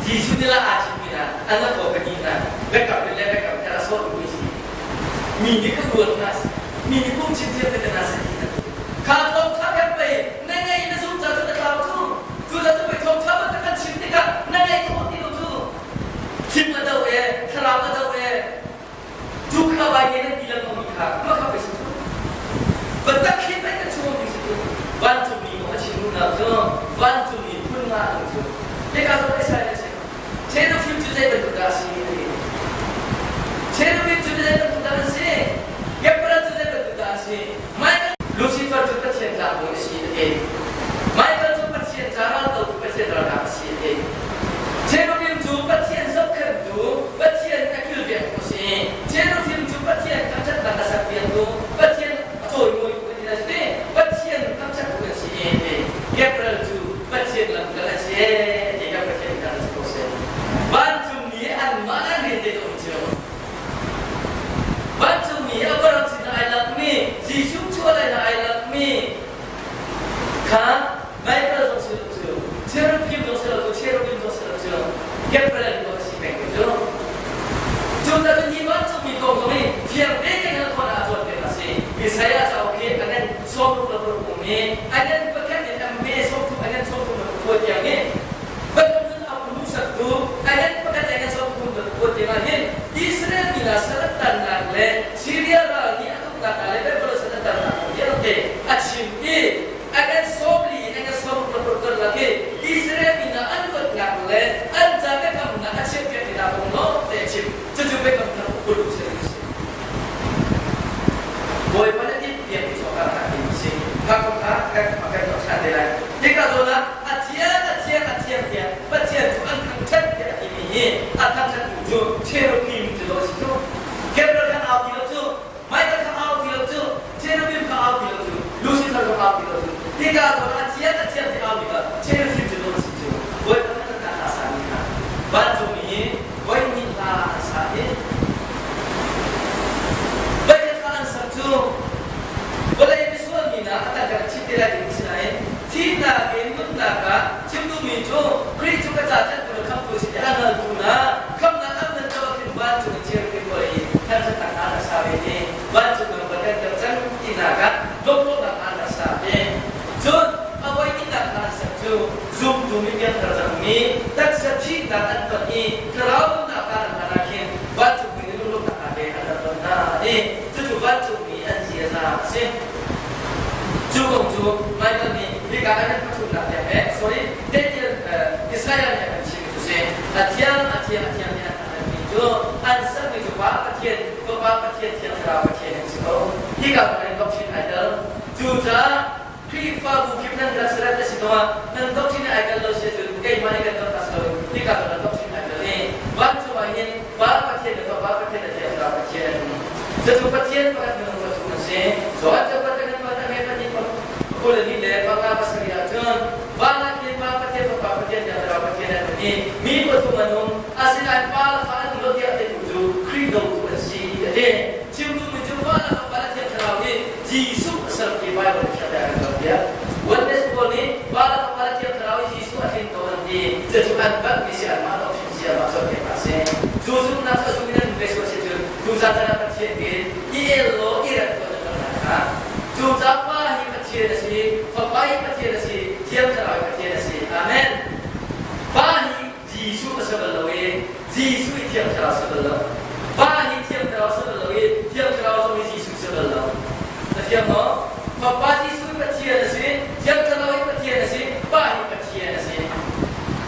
Jesuh nih la aa chim mi hna an va thaw ka ti hna biakam le biakam kha a sawh mi si mi nih ka ruat hna si mi nih kum chin thiam ka hna si ti hna kha thawng tha kan pei na ngei na zum ca cu na tlau cu cu ca cu pei thawng tha ban kan chim tikah na ngei khawh ti lo cu thim a do e thlarau a do e Cu kha vai ne nan ti lengmang mi kha mah kha pei si cu. Biatak hi pei kan chim mi si cu. Vancungmi kong a chim duhnak cu vancungmi phun nga an cu. Hika zawn Israel a chim. Cherubim cu zei bantuk dah a si a ti. Cherubim cu zei bantuk dah an si? Gabriel cu zei bantuk dah a si? Michael Lucifer cu Pathian tlangbawi a si a ti. Michael cu Pathian ca raldotu Pathian ralkap a si a ti. Cherubim cu Pathian zohkhenhtu, Pathian a kilvengtu a si. Cherubim cu Pathian thangṭhatnak a serpiaktu. Isaiah cauk hi a ngan 60 le paruk um i a ngan pakhat in a hme 30 a ngan 30 le pakua tiang hi Pathian a hmuhsaktu a ngan pakhat a ngan 30 le pakua tiang ah hin Israel mi hna sal an tannak le Syria ral nih a tuknak hna le Babylon sal an tannak kong vialte a chim i a ngan 40 in a ngan 60 le paruk karlak hi Israel mi hna an luatnak le an ca biakamnak a chimpiakmi hna kong lawngte a chim. Cucu biakam thar ukul u sih si. Bawipa na timhpiak mi chawhra hna ti si. Kha kong kha kan kan tuah ṭhan te lai. Hika zawn ah a thiang a thiang a thiang tiah Pathian cu an thangṭhat tiah a timi hi a thangṭhattu cu cherubim cu lo a si cu. Gabriel kha au ti lo cu, Michael kha au ti lo cu, cherubim kha au ti lo cu, Lucifer kha au ti lo cu. Hika zawn ah a thiang a thiang ti au mi kha cherubim cu lo a si cu. Bawipa thangṭhatnak hla sami kha vancung i voihnih hla an sa i voikhat hla an sak cu vawlei misual mi hna a tang kan chim te lai ding si nain thihnak in nunnak ah chim duhmi cu Khrih cu ka ca tlanhtu le khamhtu si ti a hngaltu hna khamhnak an nan co khin vancung in cherubim pawl i thangṭhatnak hla an sa ve i vancung ram kan kan cang tinak ah lawmhnak hla an sa ve. Cun a voihnihnak hla an sak cu zumtu mi piangthar cangmi taksa thihnak an ton i thlarau nunnak hlan an hlan ah khin vancungmi nih lunglawmhnak hna he an rak ton hna i cucu vancungmi an ziaza a si. Cu kong cu Michael nih hika ah kan pathumnak tiang he sorry Daniel Isaiah nih a kan chimmi cu si. A thiang a thiang a thiang nih an thangṭhatmi cu an sermi cu Pa Pathian, Fapa Pathian, Thiang Thlarau Pathian an si ko. Hika hmun in doctrine ai tel. Cucaah Khrihfabu kip nan rak sarat a si zongah nan doctrine ai tel lo si ahcun keimah nih kan ton si lo hika zawn ah doctrine ai tel i vancung ah hin Pa Pathian le Fapa Pathian le Thiang Thlarau Pathian an um. Cucu Pathian pakhat minung pathum an si. Johan cakuat kan in pakhat he pahnih kul ni le panga pasarih ahcun van ah khin Pa Pathian Fapa Pathian Thiang Thlarau Pathian an um i mi pathum an um. Asinain Pa le Fa an um lo tiah a titu cu Khrih dotu an si a ti. Chim duhmi cu Pa le Fapa le Thiang Thlarau nih Jesuh a ser ti Bible nih fiang an cawnpiak. Oneness pawl nih Pa le Fapa le Thiang Thlarau i Jesuh a tling ko an ti. Cucu an palhmi si anmah doctrine si anmah cawnpiaknak a si. Cu zumhnak cu a zum in an ve sual si cun tucaan ah Pathian in i el law i rem tuah na hna kha. Cucaah Pa hi Pathian a si, Fapa hi Pathian a si, Thiang Thlarau hi Pathian a si. Amen. Pa hi Jesuh a si bal lo i Jesuh i Thiang Thlarau si bal lo. Pa hi Thiang Thlarau si bal lo i Thiang Thlarau zong hi Jesuh si bal lo. Na fiang maw? Fapa Jesuh hi Pathian a si, Thiang Thlarau hi Pathian a si, Pa hi Pathian a si.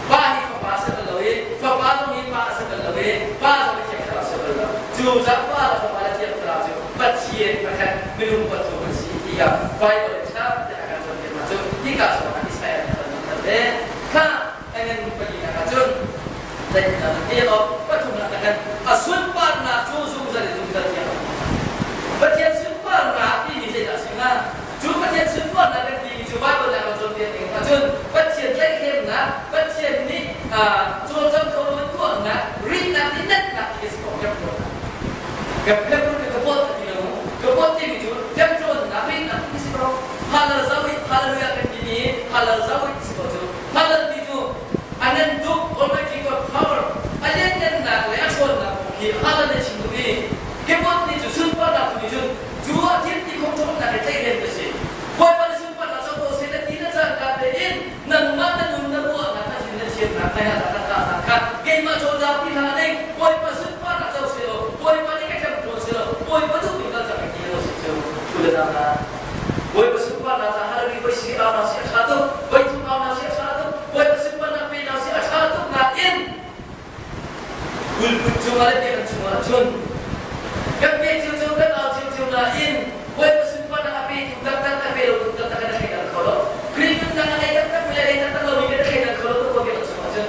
Pa hi Fapa si bal lo i Fapa zong hi Pa a si bal lo i Pa zong hi Thiang Thlarau si bal lo. Cucaah Pa le Fapa le Thiang Thlarau cu Pathian pakhat minung pathum an si tiah Bible in ṭha tein a kan cawnpiak hna cu hika zawn ah Isaiah nih a kan langhter ve. Kha a ngan palinak ahcun daihnak na pek awk pathumnak na kan a sunparnak cu zungzal in zungzal tiang a um. Pathian sunparnak timi zeidah a si hnga? Cu Pathian sunparnak kan timi cu Bible nih a kan cawnpiak ning ahcun Pathian tlaihhremnak, Pathian nih cawlcang kho loin tuahnak, rinnak nih natnak ti si ko ṭemṭawnnak. Ṭemṭawn ka bawt ka ti lo. Ka bawt timi cu ṭemṭawnnak, rinnak ti si ko. Halal zawit, hallelujah kan timi halal zawit ti si ko cu. Halal ti cu a ngan tuk Almighty God power a lianngannak le a ṭhawnnak kong khi halal na chim duh i kebot nih cu sunparnak tu nih cun cu a thil ti khawh ṭhawnnak he tlaihhrem ka si. Bawipa na sunparnak cu ko seh na ti na cangka tein nangmah na nun na ruahnak na thin na thiamnak na herhnak na ṭahnak kha keimah cawlcang ti hlah ning Bawipa sunparnak co seh law Bawipa nih ka ṭem tawn seh law Bawipa duhmi kal cang ti lo si cu thu le dang ah Bawipa sunparnak ca hallelujah voi si au na si a ṭha tuk voi thum au na si a ṭha tuk Bawipa sunparnak pe na si a ṭha tuk nain kulput cungah le biakinn chungah cun kan pe cio cio kan au cio cio nain Bawipa sunparnak a petu taktak a pe lotu taktak kan thleidan kho lo. Khrih nunnak a ngei taktak le ngei taktak lomi kan thleidan kho lo tuk biakinn chungah cun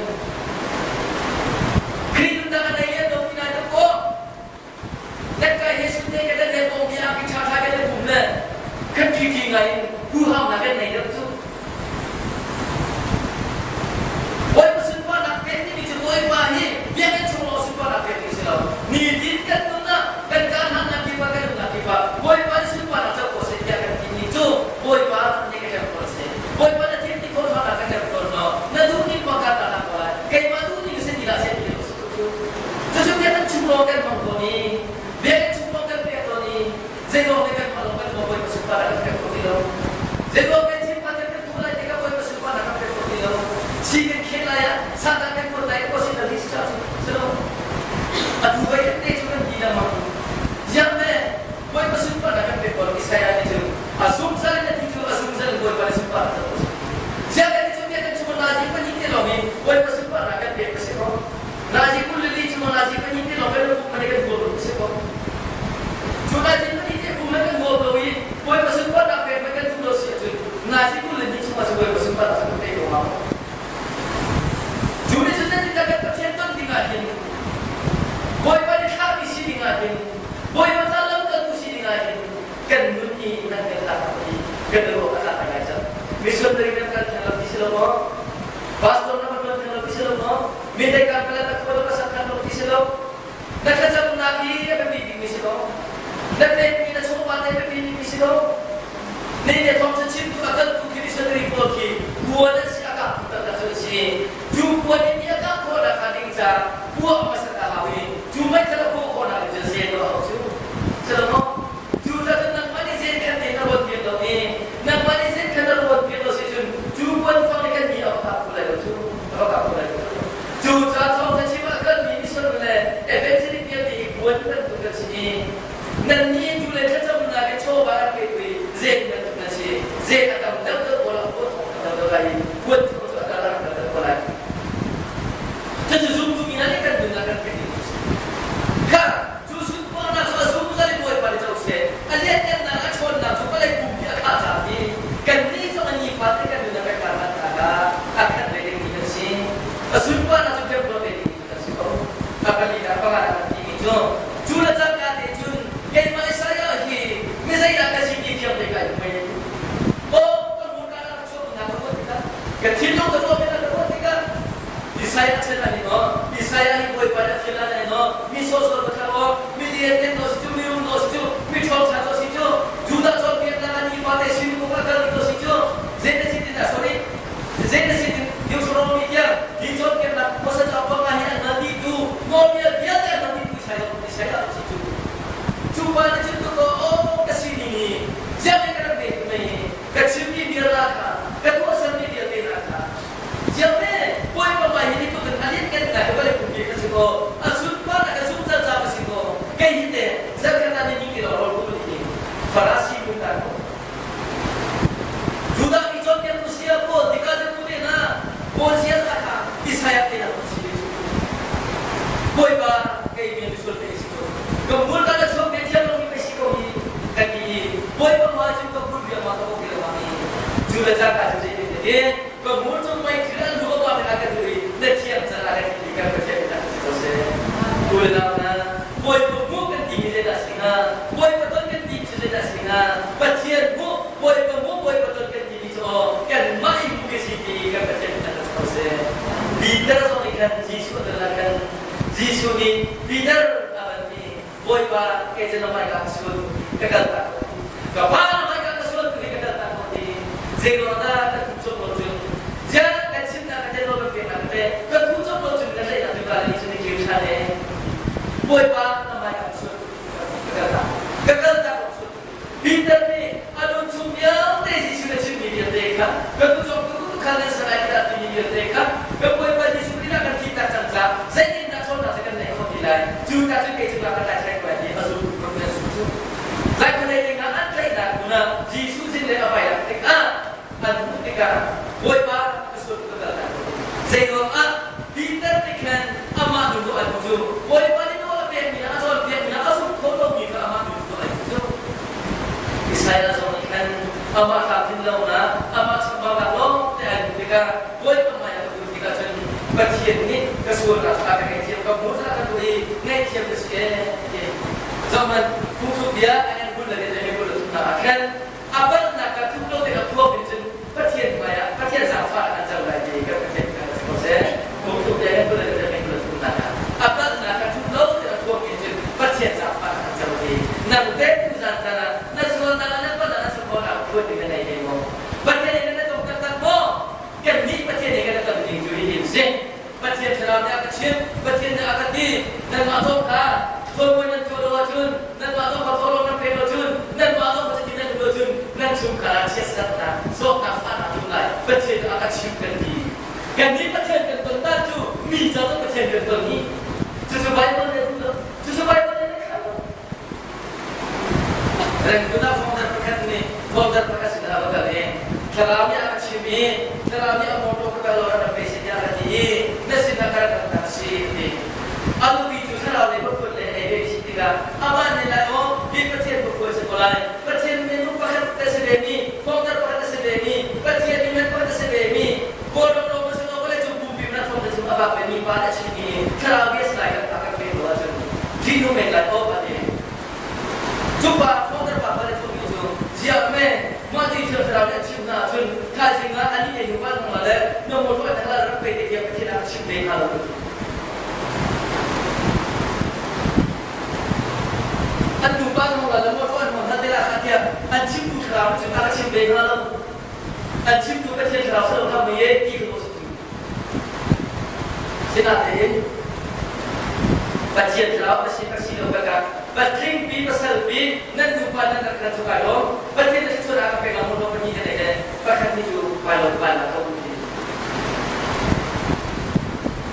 Khrih nunnak a nei lian lomi nai tuk aw Lekkai he sunte ka dan he bawm bia ki ṭha ṭha ka dan pum le kan ṭi ngai in huham kan nei deuh cu. Bawipa sunparnak pek timi cu Bawipa hi biakinn chung lawng sunparnak pek ding si lo. Nitin kan nun ah kan karhlannak kip ah kan umnak kip ah Bawipa nih sunparnak co ko seh tiah kan timi cu Bawipa nih ka ṭem tawn si. Bawipa na thil ti khawh hram ka ṭem tawn maw? Na duh ning ma ka hlah ko lai. Keimah duh ning si ti lah seh ti lo si tu cu. Cucu biakinn chung lawng kan hmang tawn i biakinn chung lawng kan pek tawn i zeilawng nih kan hmang lo kan hmang. sunparnak kan pek kho ti lo. Zeiruang kan thinphan kan kan tuah lai tikah Bawipa sunparnak kan pek kho ti lo. Si kan khen lai ah Satan kan kuat lai ka si na si cha cu lo. Atu vai kan te cu kan ti lengmang. Ziang me Bawipa sunparnak kan pek ko Isaiah nih cun a zungzal in a ti cu a zungzal in Bawipa nih sunparnak cu a Ziang kan cu kan chung nazi pahnih te lawng in Bawipa sunparnak kan pek ka si ko. Nazi 22 chung nazi pahnih te lawng kan uk man kan huam ka si ko. Cu nazi pahnih te kum kan huam lo i Bawipa sunparnak pek man kan duh lo si ahcun nazi 22 chung ah Bawipa sunparnak cu kan pek ko hnga. Cu nih cun zeitindah kan Pathian ton ding ah hin Bawipa nih thlahmi si ding ah hin Bawipa ca lamkaltu si ding ah hin kan nun hi nan kan tlak i kan ruah a tlak ngai cang. Missionary nan kal theng lo ti si lo maw? Pastor na van tuan theng lo ti si lo maw? Mi dei kan kal na khual ka sak lo ti si lo? Na thlacamnak hi a biapi bikmi si lo. Na pekmi na chawva te biapi bikmi si lo. Ne ne thawng cu chimtu a kaltu khi missionary pawl khi kuan an si a kah tu taktak cu an si. Cu kuan in a kah khawhnak hnga ding ca puah hmasat a hau i cu meithal a puah khawhnak ding cu zen a hau cu. Silo Cu ca cun nangmah nih zen khan te na ruat piak lo i nangmah nih zen khan na ruat piak lo si cun cu kuan fang nih kan mi a va kah kho lai lo cu a va kah kho lai lo cu. Cu ca thawng ca chim ah kalmi mission le evangelic vialte hi kuan bantuk kan si i nannih tu le thlacamnak in chawva an pe tu i zen bantuk nan si. Zen a tam deuhdeuh pawl ah kuan thawng tam deuhdeuh lai i kuan thawng cu a kal a deuhdeuh ko lai. Cucu zumtu mi hna nih kan nunnak kan theih ding cu si. Kha cu sunparnak cu a zungzal in Bawipa nih co seh. A lianhngannak a ṭhawnnak cu vawlei pumpi a khah caah hi kannih zong a nifate kan nun a kan karhlannak ah a khat ve dingmi kan si. A sunparnak cu temtuar ve dingmi kan si ko. A palinak panganak kan timi cu cu le cangka te cun keimah Isaiah hi mi zeidah ka si ti fiang te kai hmai. Aw ka hmurka ah ka chuahnak ka ruat tikah ka thinlung ka ruah tikah ka ruat tikah Isaiah chan ah hin maw Isaiah hi Bawipa nih a fial ah hin maw mi sawhsawh va thlah aw mi lianngan ko si cu mi rum ko si cu mi ṭhawngṭha ko si cu Judah cawnpiaknak ah nifate sinum a kalmi ko si cu zei na si tin dah sorry zei na si tin Deuteronomy tiang hi cawnpiaknak Moses cauk panga hi an hngal dihtu nawlbia vialte an hngal dihtu Isaiah Isaiah ko si cu cu pa nih cun ka aw ka sining hi ziang ka rak ve mei ka chimmi bia la kha ka tuahsermi vialte hna kha Ziang Bawipa hmai hi tuk in a lianngannak hi vawlei pumpi ka si ko. A sunparnak ka zungzal ca ka si ko. Kei hi teh zarkhat ah ni ti lo rawl pum ni Farasi mun ta ko. Judah mi cawnpiaktu sia Paul Nikodemu te hna Paul zia hna kha Isaiah te hna si. Bawipa kei mi misual te si ko. Ka mul ka na chuak te thiam lo mi si ko hi ka ti i Bawipa hmai cu ka mul bia ma ka bok lo ma i cu le cangka cu zei tin Ka hmur cung mei thil an luh awk ah ka duh i na thiam can ah ka ti kan Pathian in si ko seh. U le nau hna, Bawipa hmuh kan ti hi zeidah si hnga? Bawipa ton kan ti cu zeidah si hnga? Pathian hmuh, Bawipa hmuh, Bawipa ton kan timi cu aw kanmah i hmuh khi si ti kan Pathian in si ko seh. Peter zong nih khan Jesuh a ton ah khan Jesuh nih Peter a van ti Bawipa kei cu na hmaika ka sual ka kal tak ko. Ka pa na hmaika ka sual tu hi ka kal tak ko ti. Zeiruang dah ka thu cawk lo cun ziah kan chimnak ka tel lo kan peknak ka te ka thu cawk lo cun ka tlaihnak cu ka le cun i kir ṭhan e. Bawipa na hmaika ka sual ka kal tak ka kal tak ko sual Peter nih a nun chung vialte Jesuh na chimmi vialte kha ka thu cawk tu kha nan sangai dah timi vialte kha ka Bawipa Jesuh Khrih ah kan thi tak cang caah zeitindah ṭhawnnak cu kan neih khawh ti lai cu ta cu kei cungah kan lai thlai ko lai ti a zum kan zum cu lai khualei ding ah an tlaihnak hmun ah Jesuh zin le a vai lak tikah an hmuh tikah Bawipa ka sual ka kal tak zeiruang ah Peter nih khan amah nun an cu Bawipa nih nawl a pekmi a cawnpiakmi a zumh khawh lomi kha amah nun cu ai cu Isaiah zong nih khan amah tlamtlin lonak amah chambaunak lawng te ai hmuh tikah Bawipa hmai ah ka kun tikah cun Pathian nih ka sualnak kha ka ngaihthiam ka hmuh ka duh i ngaihthiam ka si ee ti zohhmanh phungthluk bia a ngan hul le le hul le thumnak ah khan a palhnak ka thup lo tikah phuang in cun Pathian hmai ah Pathian zaangfah kan co lai ti kan Pathian kan si ko seh phungthluk bia ngan hul le le hul le thumnak ah a palhnak ka thup lo tikah phuang in cun Pathian zaangfah kan co ti nang te tu zan zan ah na sualnak na palhnak na chambaunak phuan ding na nei ve maw Pathian nih na tong taktak maw Kannih Pathian nih kan ton ding cu hihi a si. Pathian thlarau nih a ka chimh, Pathian nih a ka ti, nanmah zong kha thawibawi nan tuah lo ahcun, nanmah zong kha thawhlawm nan pek lo cun, nanmah zong kha cutin nan um lo cun. Thlarau nih a ka chim i Thlarau nih a mawṭaw ka kal lo rak pe seh tiah a ti i na sinah ka rak rak si a ti. A nupi cu thlarau lei pakhat le ei ve si tikah amah nih lai aw hi Pathian pakhat si ko lai. Pathian minung pakhat a si ve mi, thawngthar pakhat a si ve mi, Pathian minung pakhat a si ve mi, Kawlram ro si lo vawlei cung pumpi na thawng te chung a vak ve mi pa nih a chim mi thlarau bia si lai kan pa kan pe lo ahcun ṭihnung men lai awk a ti. Cu pa thawngthar pa pa le thawngmi cu ziah me mah ti thiang thlarau nih a chim hna ahcun thaizing ah ani ei hnu pa hnu le na motor a thal rak pe te tiah Pathian ah a chim ve hnga lo. An nupa hnu le motor an hmang hna te la kha tiah an chimtu thlarau nih cun a ka chim ve hnga lo. An chimtu Pathian thlarau si lo kha mui e ti ka si cu. Sinain Pathian thlarau a si a si lo ka ka patling pi pasal pi nan nupa nan rak khan cu kai lawm Pathian na thluachuah ah ka pek lo mo pahnih ka nei le pakhat ni cu kai lo kai la ko ti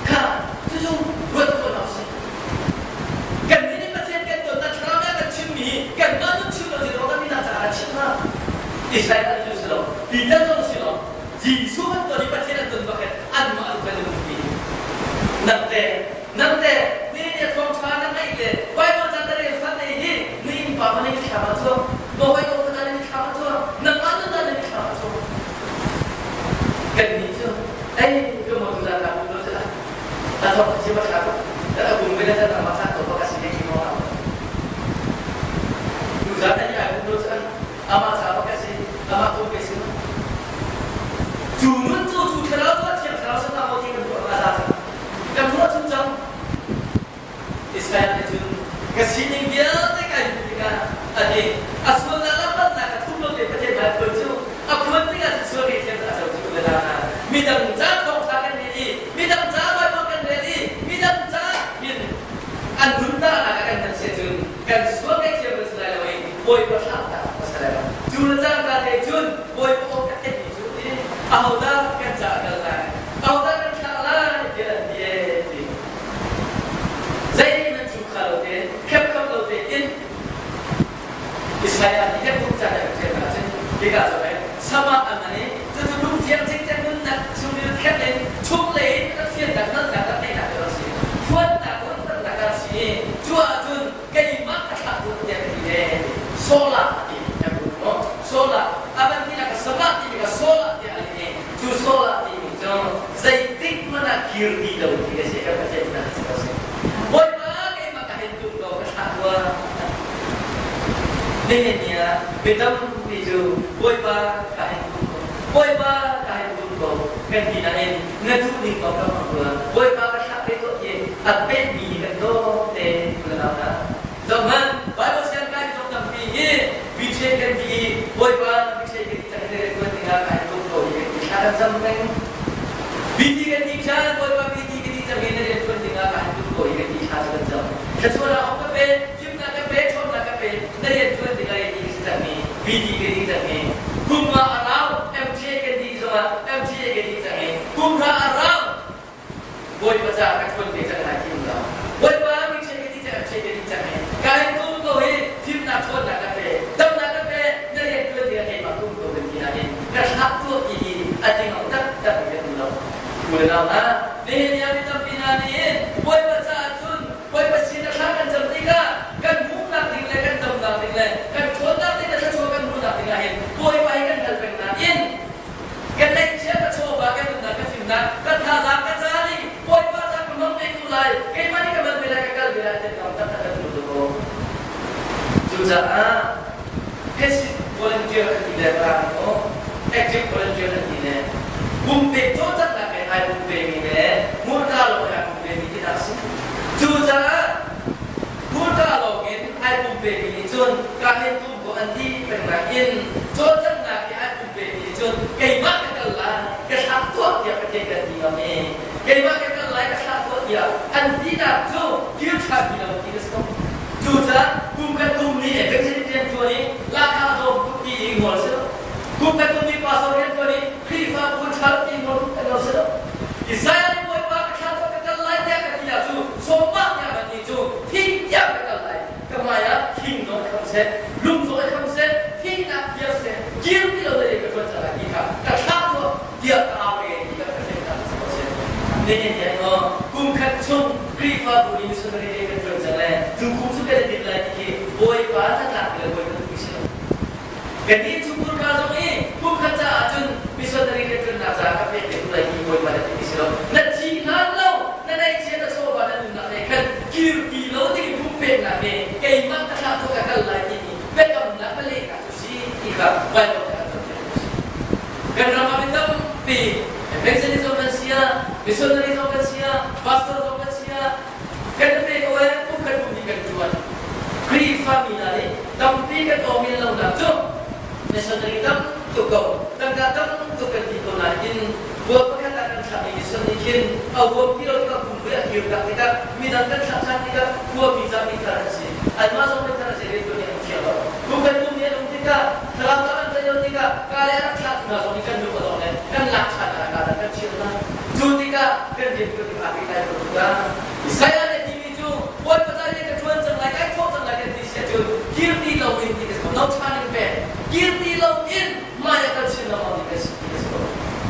kha cucu ruat ko hna usih kan nih nih Pathian kan ton thlarau nih a kan chimmi kanmah nun chim lo ti kan midang caah a chim hna Israel an cu si lo Peter zong si lo Jesuh an ton i Pathian an ton bak hin anmah an kan um ti nangte nangte ni ni thawngṭha na ngaih le Bible ca na rel fan ei hi ni in pa ma ni thla ma chuak ma hoi ko na ni thla ma chuak nangmah nun na ni thla ma chuak kan ni cu ei ka mo tu za ta lo cha a thawk chi ma thla ko ta bum ve na ta ma cha to ka si ke mo tu za ta ni ai lo cha amah ca bak a si amah ko pe si cu nun cu cu thlarau cu a thiang thlarau sin ah ti kan ruah a za cang kan ruah chung cang Israel nih cun ka sining vialte kai hmuh tikah a ti a sualnak le palhnak a thup lo te Pathian hmai phuan cu a phuan tikah cun sual ngaihthiam a co cu le la midang ca thawngṭha kan rel i midang ca Baibal kan rel i midang ca hin an nun tahnak ah kan hman si cun kan sual ngaihthiam kan si lai lo i Bawipa thlah tak a si lai lo cu le cangka te cun Bawipa aw ka theihmi cu ti ahodah kan ca kal lai ahodah kan thlah lai tiah an ti ti zeihmanh cu kha lo tein khepkhap lo tein Isaiah nih kan ca kan ṭial ahcun hika cu pei sama an man i cucu lungthiang cikcek nunnak chungril khet in chunglei in rak fiannak hngalhnak rak ngeihnak a si phuannak ruahnak a si i cu ahcun keimah ka thlah tu tiah ka ti ve sola ti kan ruat maw sola a van tinak ka sama ti ka sola tiah a leh i cu sola timi cu zeitik hmanh ah kir ti lo ti ka si kan Pathian nak a si Bawipa keimah ka hei tum ko ka thlah rua nihin ni ah mi tampi cu Bawipa ka hei tum ko Bawipa ka hei tum ko kan ti nain na duh ning kong ka hmang rua Bawipa ka thlah ve tuah ti a pehmi hi kan dawt te unau hna zohhmanh Bible siang kai zong tampi hi biche kan ti i Bawipa biche kan ti cang hi tuan dingah ka hei tum ko hi kan ti thla kan cam peng Biti kan ti chan Bawipa biti kan ti cang hi na rian tuan dingah ka hei tum ko hi kan ti thla cu kan cam thluachuah awk ka pe fimnak ka pe ṭhawnnak ka pe na rian tuan dingah i ti ka si cangmi biti kan ti cangmi kum nga a rau MTA kan ti zongah MTA kan ti cang i kum nga a rau Bawipa ca ka ṭhuan ve cang lai ti um lo Bawipa mi ṭhe ka ti cang ṭhe ka ti cang i ka in tum ko hi fimnak ṭhawnnak ka pe damnak ka pe na rian ṭuan dingah keimah tum ko kan ti nain ka thlak tuah ti hi a ding taktak in kan um lo u le nau hna nihin ni ah mi tampi hna nih Bawipa caah cun Bawipa sin a thla kan cam tikah kan hmuhnak ding le kan damnak ding le kan ṭhawnnak ding le thluachuah kan hmuhnak ding ah hin Bawipa hi kan hal peng nain kan neihchia ka chawva kan nunnak ka fimnak ka thazaang ka ca nih Bawipa ca ka hmang ve ko lai keimah nih ka man ve lai ka kal ve lai ti kam taktak kan hmu ko cucaah passive volunteer an ti le rang maw active volunteer an ti le pumpek cawlcanghnak he ai pumpe mi le hmurka lawng he ai pumpe mi ti dah si cucaah hmurka lawng in ai pumpe mi nih cun ka hin tum ko an ti peng nain cawlcanghnak he ai pumpe mi nih cun keimah ka kal lai ka thlah tuah tiah Pathian kan ti ngam i keimah ka kal lai ka thlah tuah tiah an tinak cu kir ṭhan ti lo ti ka si ko Cucaah kum khat kum ni evangelist rian ṭuan i lahkhah dawm tuk ti i ngol si lo. Kum khat kum ni pastor rian ṭuan i Khrihfabu ṭha ti ngol tuk lo si lo. Isaiah nih Bawipa ka thla ka kal lai tiah ka ti ah cu sawmah tiah van ni cu thing tiang ka kal lai. Ka hmai ah thing zong kham seh, lung zong kham seh, thingnak phiar seh, kir ti lo le ka ṭuan cang lai ti kha. Nihin ni ah maw kum khat chung Khrihfabu nih missionary rian kan ṭuan cang le tukum cu kan i tinh lai ti khi Bawipa hnatlak le Bawipa duhmi si lo. Kan nih chungkhur ka zong i kum khat caah cun missionary rian ṭuannak caah ka pek te lai ti Bawipa na timi si lo. Na thi hlan lo, na neihchia na chawva na nunnak he khan kirpi lo ding pumpeknak nih keimah ka thlah tu ka kal lai timi biakamnak ka lehnak cu si ti kha Baibal nih a cawnpiak tu si. Kan ram ah mi tampi evangelist zong kan si ah, missionary zong kan si ah, pastor zong kan si ah, kan pe ko eh kum kan kum kan ṭuan. Khrihfa mi hna nih tampi kan awmin lonak cu missionary tam tuk ko, tangka tam tuk kan ti ko nain khua pakhat ah kan thlahmi mission nih khin a huam ti lo tikah kumvui a kir tak tikah midang kan thlah ṭhan tikah khuami ca mithar an si. Anmah zong mithar an si rianṭuan nih an thiang lo. Kum kan kum nih an um tikah thlarau tak an tlaih lo tikah ka le a rak thlahtu hna zong nih kan lung a dong le kan lak ṭhan ah ka kan chir hna. Cu tikah kan rianṭuan ning aa pehtlai ko tikah Isaiah nih a timi cu Bawipa ca rian ka ṭuan cang lai, kai thawh cang lai kan ti si ahcun kir ti loin ti ka si ko. No turning back. Kir ti loin hmai a kal chin lengmang mi kan si ti ka si ko.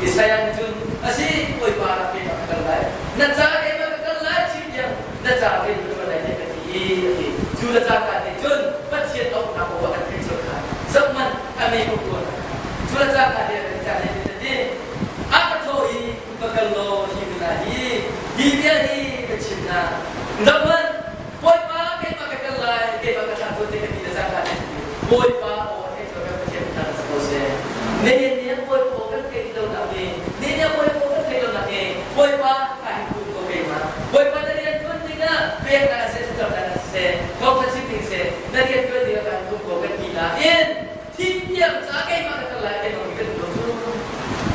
Isaiah nih cun a si Bawipa rak keimah ka kal lai. Na ca keimah ka kal lai thi tiang na ca rian ka ṭuan lai tiah ka ti i a ti. Cu le cangka nih cun Pathian auhnak aw a kan theih colh kha zohhmanh a me ko tuan cu le cangka nih a kan caan nih a ti a ka thawh i va kal law hi hmun ah hi hi bia hi ka chim hna zohhmanh Bawipa keimah ka kal lai keimah ka thlah tuan te ka ti le cangka nih Bawipa aw a theih colh kan Pathian thang si ko seh nihin ni ah Bawipa aw kan theih lo nak hi nihin ni ah Bawipa aw kan theih lo nak hi Bawipa ka hin kum ko keimah Bawipa na rian tuan dingah peknak a seh thlacamnak a seh thawngtha chim ding seh na rian tuan dingah ka hin kum ko kan ti nain thi tiang ca keimah ka kal lai keimah mi kan lo cu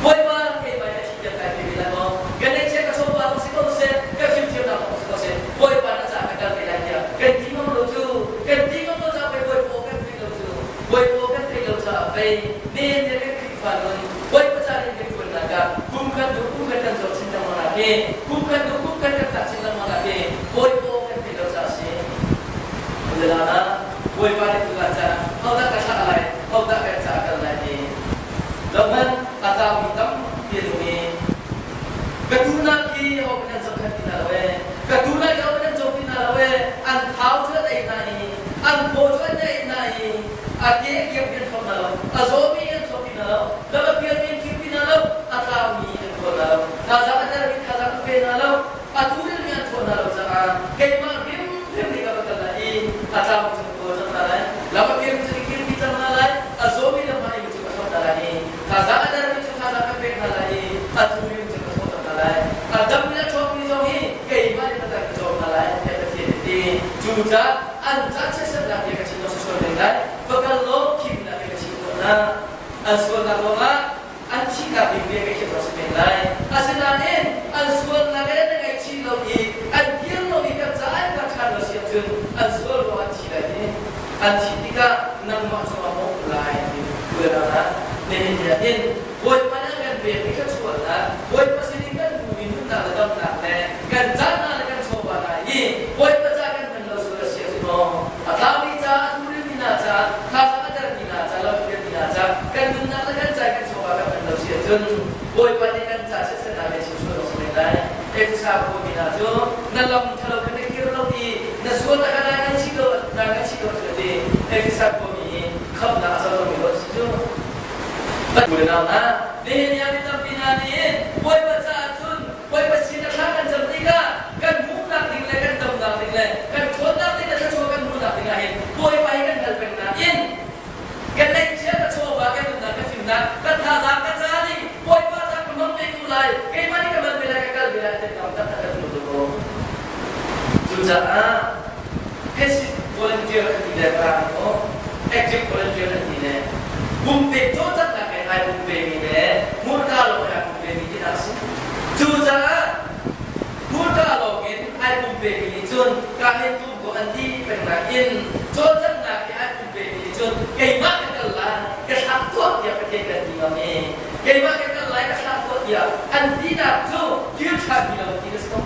Bawipa keimah hi a thi tiang kai pe ve lai maw ka neihchiah ka chawva zong si ko seh ka fimthiamnak zong si ko seh Bawipa na ca ka kal te lai tiah kan ti ngam lo cu kan ti ngam lo ca pei Bawipa kan theih lo cu Bawipa kan theih lo caah pei nihin ni kan Khrihfa nun Bawipa ca in kan ṭuannak ah kum khat hnu kum khat kan zawt chin lengmang ah hi kum khat hnu kum khat kan tlak chin lengmang ah hi Bawipa kan theih lo caah a si. Ulala Bawipa nih tu ca hodah ka thlah lai hodah kan ca kal lai ti zohhmanh a tlaumi tampi an um i ka tuhnak hi ho kan zohkhenh ti hna lo ee ka tuhnak hi ho kan cawk ti hna lo ee an thau cu an ei hna i an phaw cu an ei hna i a ke a kiangpi an thawk hna lo a zawmi an thawk ti hna lo lam a pialmi an kirpi hna lo a tlaumi an tuah hna lo thazaang a dermi thazaang an pe hna lo a turilmi an thawh hna lo caah keimah hrimhrim nih ka va kal lai i a tlaumi cu ka kawl cang hna lai lam a pialmi cu ka kirpi cang hna lai a zawmi le hmaimi cu ka thlop hna lai i thazaang a dermi cu thazaang ka pek hna lai i a turimi cu ka thawh cang hna lai a dammi a ṭhawngmi zong hi keimah nih ka ka cawm hna lai tiah Pathian nih ti cucaah an ca chiatsernak bia ka chim lo sual men lai va kal law thimnak bia ka chim khawh hna an sualnak ruangah an thihnak ding bia ka khiah lo si men lai asinain an sualnak le na ngaihchih lo i an kir lo i kan ca an ka ṭhan lo si ahcun an sual ruangah an thi lai i an thih tikah nangmah cungah mawh lai ti tuan ah nihin ni ah hin Bawipa nih a kan pekmi thluachuahnak Bawipa sinin kan hmuhmi nunnak le damnak le kan caan le kan chawva hna hi Bawipa ca kan hman lo sual a si ahcun maw a tlaumi ca a thurilmi hna ca thazaang a dermi hna ca lamhrialmi hna ca kan nunnak le kan ca kan chawva kan hman lo si ahcun Bawipa nih kan ca chiatsernak le chim sual awk si men lai Efesa khuami hna cu na lam ṭhalo kha na kir lo i na sual a nai ngai chih lo nai ngai chih lo cu a ti Efesa khuami hi khamhnak a co lomi ruah si cu Unau hna, nihin ni ah mi tampi hna nih Bawipa caah cun Bawipa sin a thla kan cam tikah kan hmuhnak ding le kan damnak ding le kan ṭhawnnak ding le thluachuah kan hmuhnak ding ah hin Bawipa hi kan hal peng nain kan neihcia ka chawva kan nunnak ka fimnak ka thazaang ka ca nih Bawipa ca ka hmang ve ko lai keimah nih ka man ve lai ka kal ve lai ti tam tak kan hmu ko. Cucaah passive volunteer an ti le rang maw active volunteer an ti le pumpek cawlcanghnak he ai pumpemi le hmurka lawng he ai pumpemi ti hna si. Cucaah hmurka lawng in ai pumpemi nih cun ka hin tum ko an ti peng nain cawlcanghnak he ai pumpemi nih cun keimah ka kal lai ka thlak tuah tiah Pathian kan ti ngam i keimah ka kal lai ka thlak tuah tiah an tinak cu kir ṭhan ti lo ti na si ko.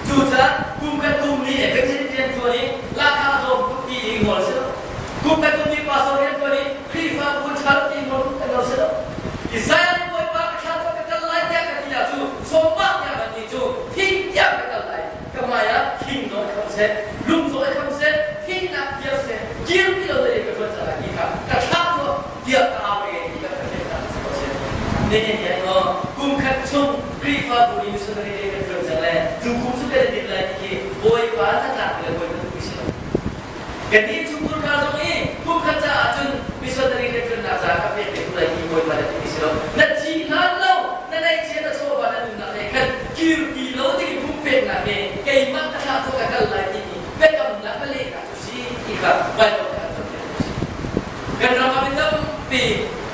Cucaah kum kan kum ni evangelist rian ṭuan i lahkhah a tlawm tuk ti i ngol si lo. Kum kan kum ni pastor rian ṭuan i Khrihfabu ṭha lo ti ngol kan ngol si lo. Israel nih Bawipa ka thla ka kal lai tiah ka ti ah cu sawmah tiah kan ti cu thi. Nihin ni ah kum khat chung Khrihfabu nih missionary rian kan ṭuan cang le tu kum cu kan i dinh lai ti khi Bawipa hnatlak le Bawipa duhmi si lo. Kan nih chungkhur hna zong i kum khat caah cun missionary rianṭuannak caah ka pek ve tu lai ti Bawipa na timi si lo. Na thi hlan lo, na neihchia na chawva na nunnak he khan kirpi lo ding pumpeknak he keimah ka thlah cu ka kal lai timi biakamnak na lehnak cu si ti kha Baibal nih an cawnpiak tu si. Kan ram ah mi tampi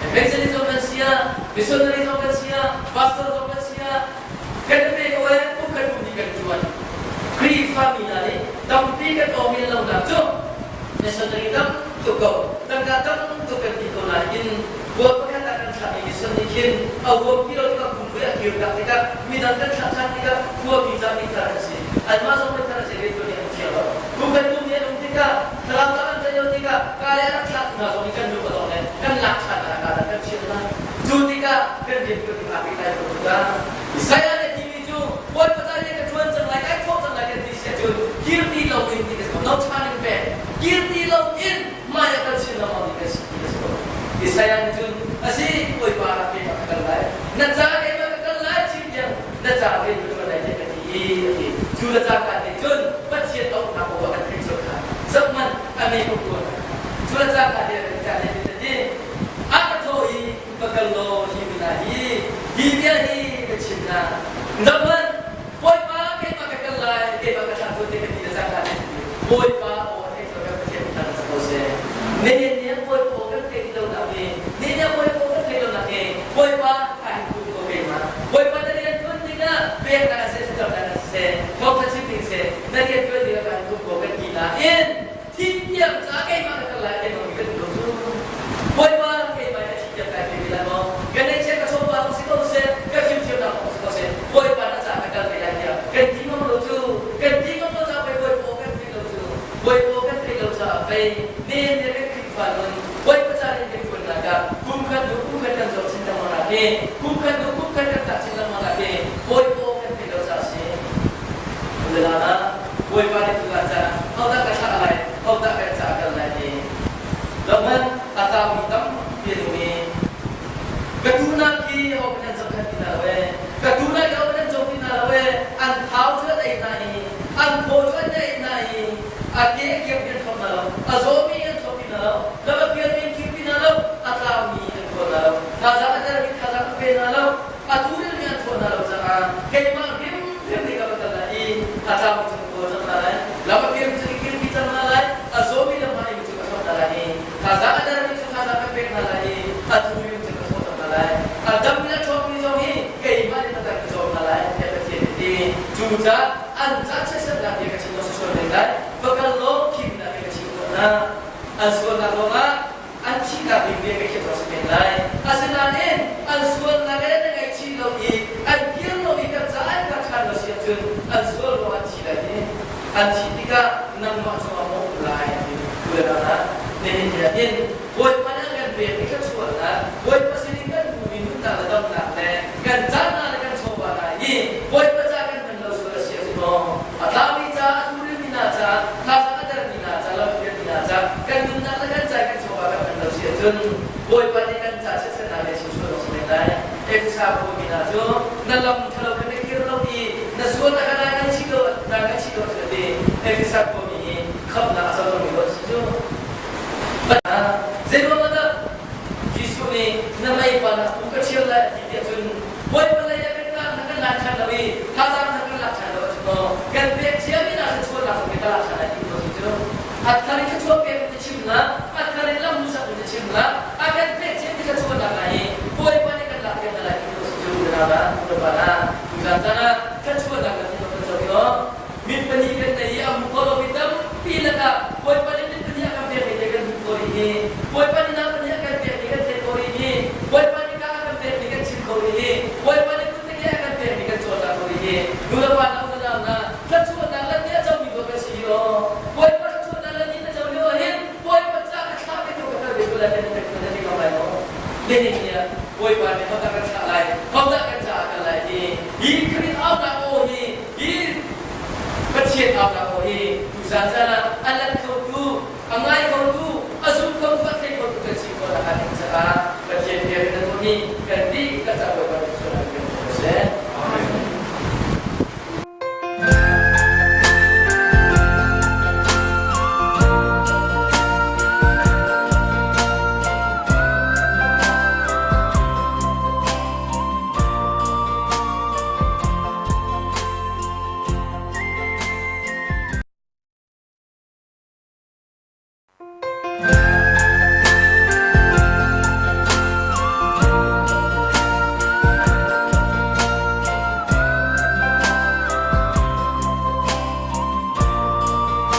evangelist zong kan si ah, missionary zong kan si ah, pastor zong kan si ah, kan pe ko ee kum kan kum nih kan ṭuan. Khrihfa mi hna nih tampi kan awng in lonak cu missionary tam tuk ko tangka tam tuk kan ti ko nain khua pakhat ah kan thlahmi mission nih khin a huam ti lo tikah kumvui a kir tak tikah midang kan thlah ṭhan tikah khuami ca mithar an si anmah zong mithar an si rianṭuan nih an thiang lo kum kan kum nih an um tikah thlarau tak an tlaih lo tikah ka le a rak thlahtu hna zong nih kan lung a dong le kan lak ṭhan hna ka kan chiah hna cu tikah kan rianṭuan ning aa pehtlai ko tikah Isaiah nih timi cu Bawipa ca rian ka ṭuan cang lai kai thawh cang lai kan ti si ahcun kir ti lo in ti ka si ko no turning back kir ti lo in hmai ah kal chin lengmang mi kan si ti ka si ko Isaiah nih cun a si Bawipa rak keimah ka kal lai na ca keimah ka kal lai chin tiang na ca rian ka ṭuan lai tiah ka ti i a ti cu na ca ka nih cun Pathian auhnak aw kan theih colh kha zohhmanh a mi ka kuat cu na ca ka nih ca nih a ti a ka thawh i va kal law hi mi hna hi hi bia hi ka chim hna zohhmanh Bawipa keimah ka kal lai keimah ka thlah te ka ti na cang hlah Bawipa aw a theih kan Pathian thang sa ko seh nihin ni ah Bawipa aw kan theih lo nak hi nihin ni ah Bawipa aw kan theih lo nak hi Bawipa ka hin tum ko keimah Bawipa na rian tuan dingah peknak a seh thlacamnak a seh thawngtha chim ding seh na rian tuan dingah ka hin tum ko kan ti nain Thihtiang ca keimah ka kal lai keimah mi kan lo cu. Bawipa keimah ka thihtiang kai pe lai maw? Ka neihchiat ka chawva zong si ko seh, ka fimthiamnak zong si ko seh, Bawipa na ca ka kal ve lai tiah kan ti ngam lo cu. Kan ti ngam lo caah pei Bawipa kan theih lo cu. Bawipa kan theih lo caah pei nihin ni kan Khrihfa nun Bawipa ca nih kan ṭuannak ah kum khat hnu kum khat kan zor chin lengmang nak hi kum khat hnu kum khat kan tlak chin lengmang nak hi Bawipa kan theih lo caah a si. Ulelana Bawipa nih tutan caan hodah ka thlah lai, hodah kan ca kal lai ti. Zohhmanh, a tlaumi tampi an um i ka tuhnak hi ho nan zohkhenh ti hna lo ee, ka tuhnak hi ho nan cawm ti hna lo ee, an thau cu an ei hna i, an phaw cu an ei hna i, a ke a kiangmi an thawk hna lo, a zawmi an thawk ti hna lo, lam a pialmi an kir ti hna lo, a tlaumi an thaw hna lo, thazaang a dermi thazaang an pe hna lo, a turilmi an thawh hna lo caah keimah hrimhrim nih ka va kal lai i a tlaumi cu ka kawl cang hna lai, lam a pialmi cu ka kirpi cang hna lai, a zawmi le hmaimi cu ka thlop hna lai i thazaang a dermi cu thazaang ka pek hna lai i a thurimi cu ka thawh cang hna lai. A dammi le a ṭhawngmi zong hi keimah nih taktak ka cawm hna lai tiah Pathian nih ti. Cucaah an ca chiatsernak bia ka chim lo si sual men lai, va kal law thimnak bia ka chim khawh hna. An sualnak ruangah an thihnak ding bia ka khiah si men lai. Asinain an sualnak le na ngaihchih lo i an kir lo i kan caah an ka ṭhan lo si ahcun an sual ruangah an thi lai i an thih tikah nangmah cungah mawh um lai ti tu le ah nihin ni ah hin Bawipa nih a kan pekmi thluachuahnak Bawipa sinin kan hmuhmi nunnak le damnak le kan caan le kan chawva hna hi Bawipa ca kan hman lo sual a si ahcun maw a tlaumi ca a turilmi hna ca thazaang a dermi hna ca lampialmi hna ca kan nunnak le kan ca kan chawva kan hman lo si ahcun Bawipa nih kan ca chiatsernak le chim sual awk si men lai. Efesa khuami hna cu na lam ṭhalo kha na kir lo i na sualnak kha nai ngaihchih lo nai ngaihchih lo cu ti Efesa khuami hi khamhnak a co lomi an si cu. Zeiruang ah dah Jesuh nih na mei van ah pu ka ṭhial lai a ti tiah cun Bawipa lei ah kan kah hna kan lak ṭhan lo i thazaang hna kan lak ṭhan lo ahcun maw kan pek ciami hna thluachuahnak zong kan lak ṭhan lai ti ko si cu. A thar in thluachuah pek in na chim la, a thar in lam hmuhsak in na chim la, a kan pek ciami thluachuahnak hna hi Bawipa nih kan lak piak hna lai ti ko si cu na na na na tuzaan caan ah thluachuahnak kan kan co i aw Mit pahnih kan nei i a hmu kho lomi tampi lakah Bawipa nih mit pahnih a kan pekmi te kan hmuh ko rih hi. Bawipa nih nak pahnih a kan pekmi kan theih ko rih hi. Bawipa nih ka a kan pekmi kan chim kho rih hi. Bawipa nih kut le ke a kan pekmi kan cawlcang ko rih hi. Nu le pa na um na na thluachuahnak le ni a comi dawt kan si hi aw. Bawipa thluachuahnak le ni na co lio ahhin Bawipa ca ka thlah ve ko ka kal ve ko lai kan kan kan ti ko lai maw? Nihin ni ah Bawipa nih hodah kan thlah lai, hodah kan caah kal lai ti hi Khrih aunak aw hi Hi Pathian aunak aw hi tuzaan caan ah a let khotu, a ngai khotu, a zum khotu, a thei khotu kan si khawh nakhnga ding caah Pathian bia kan tuahmi kan.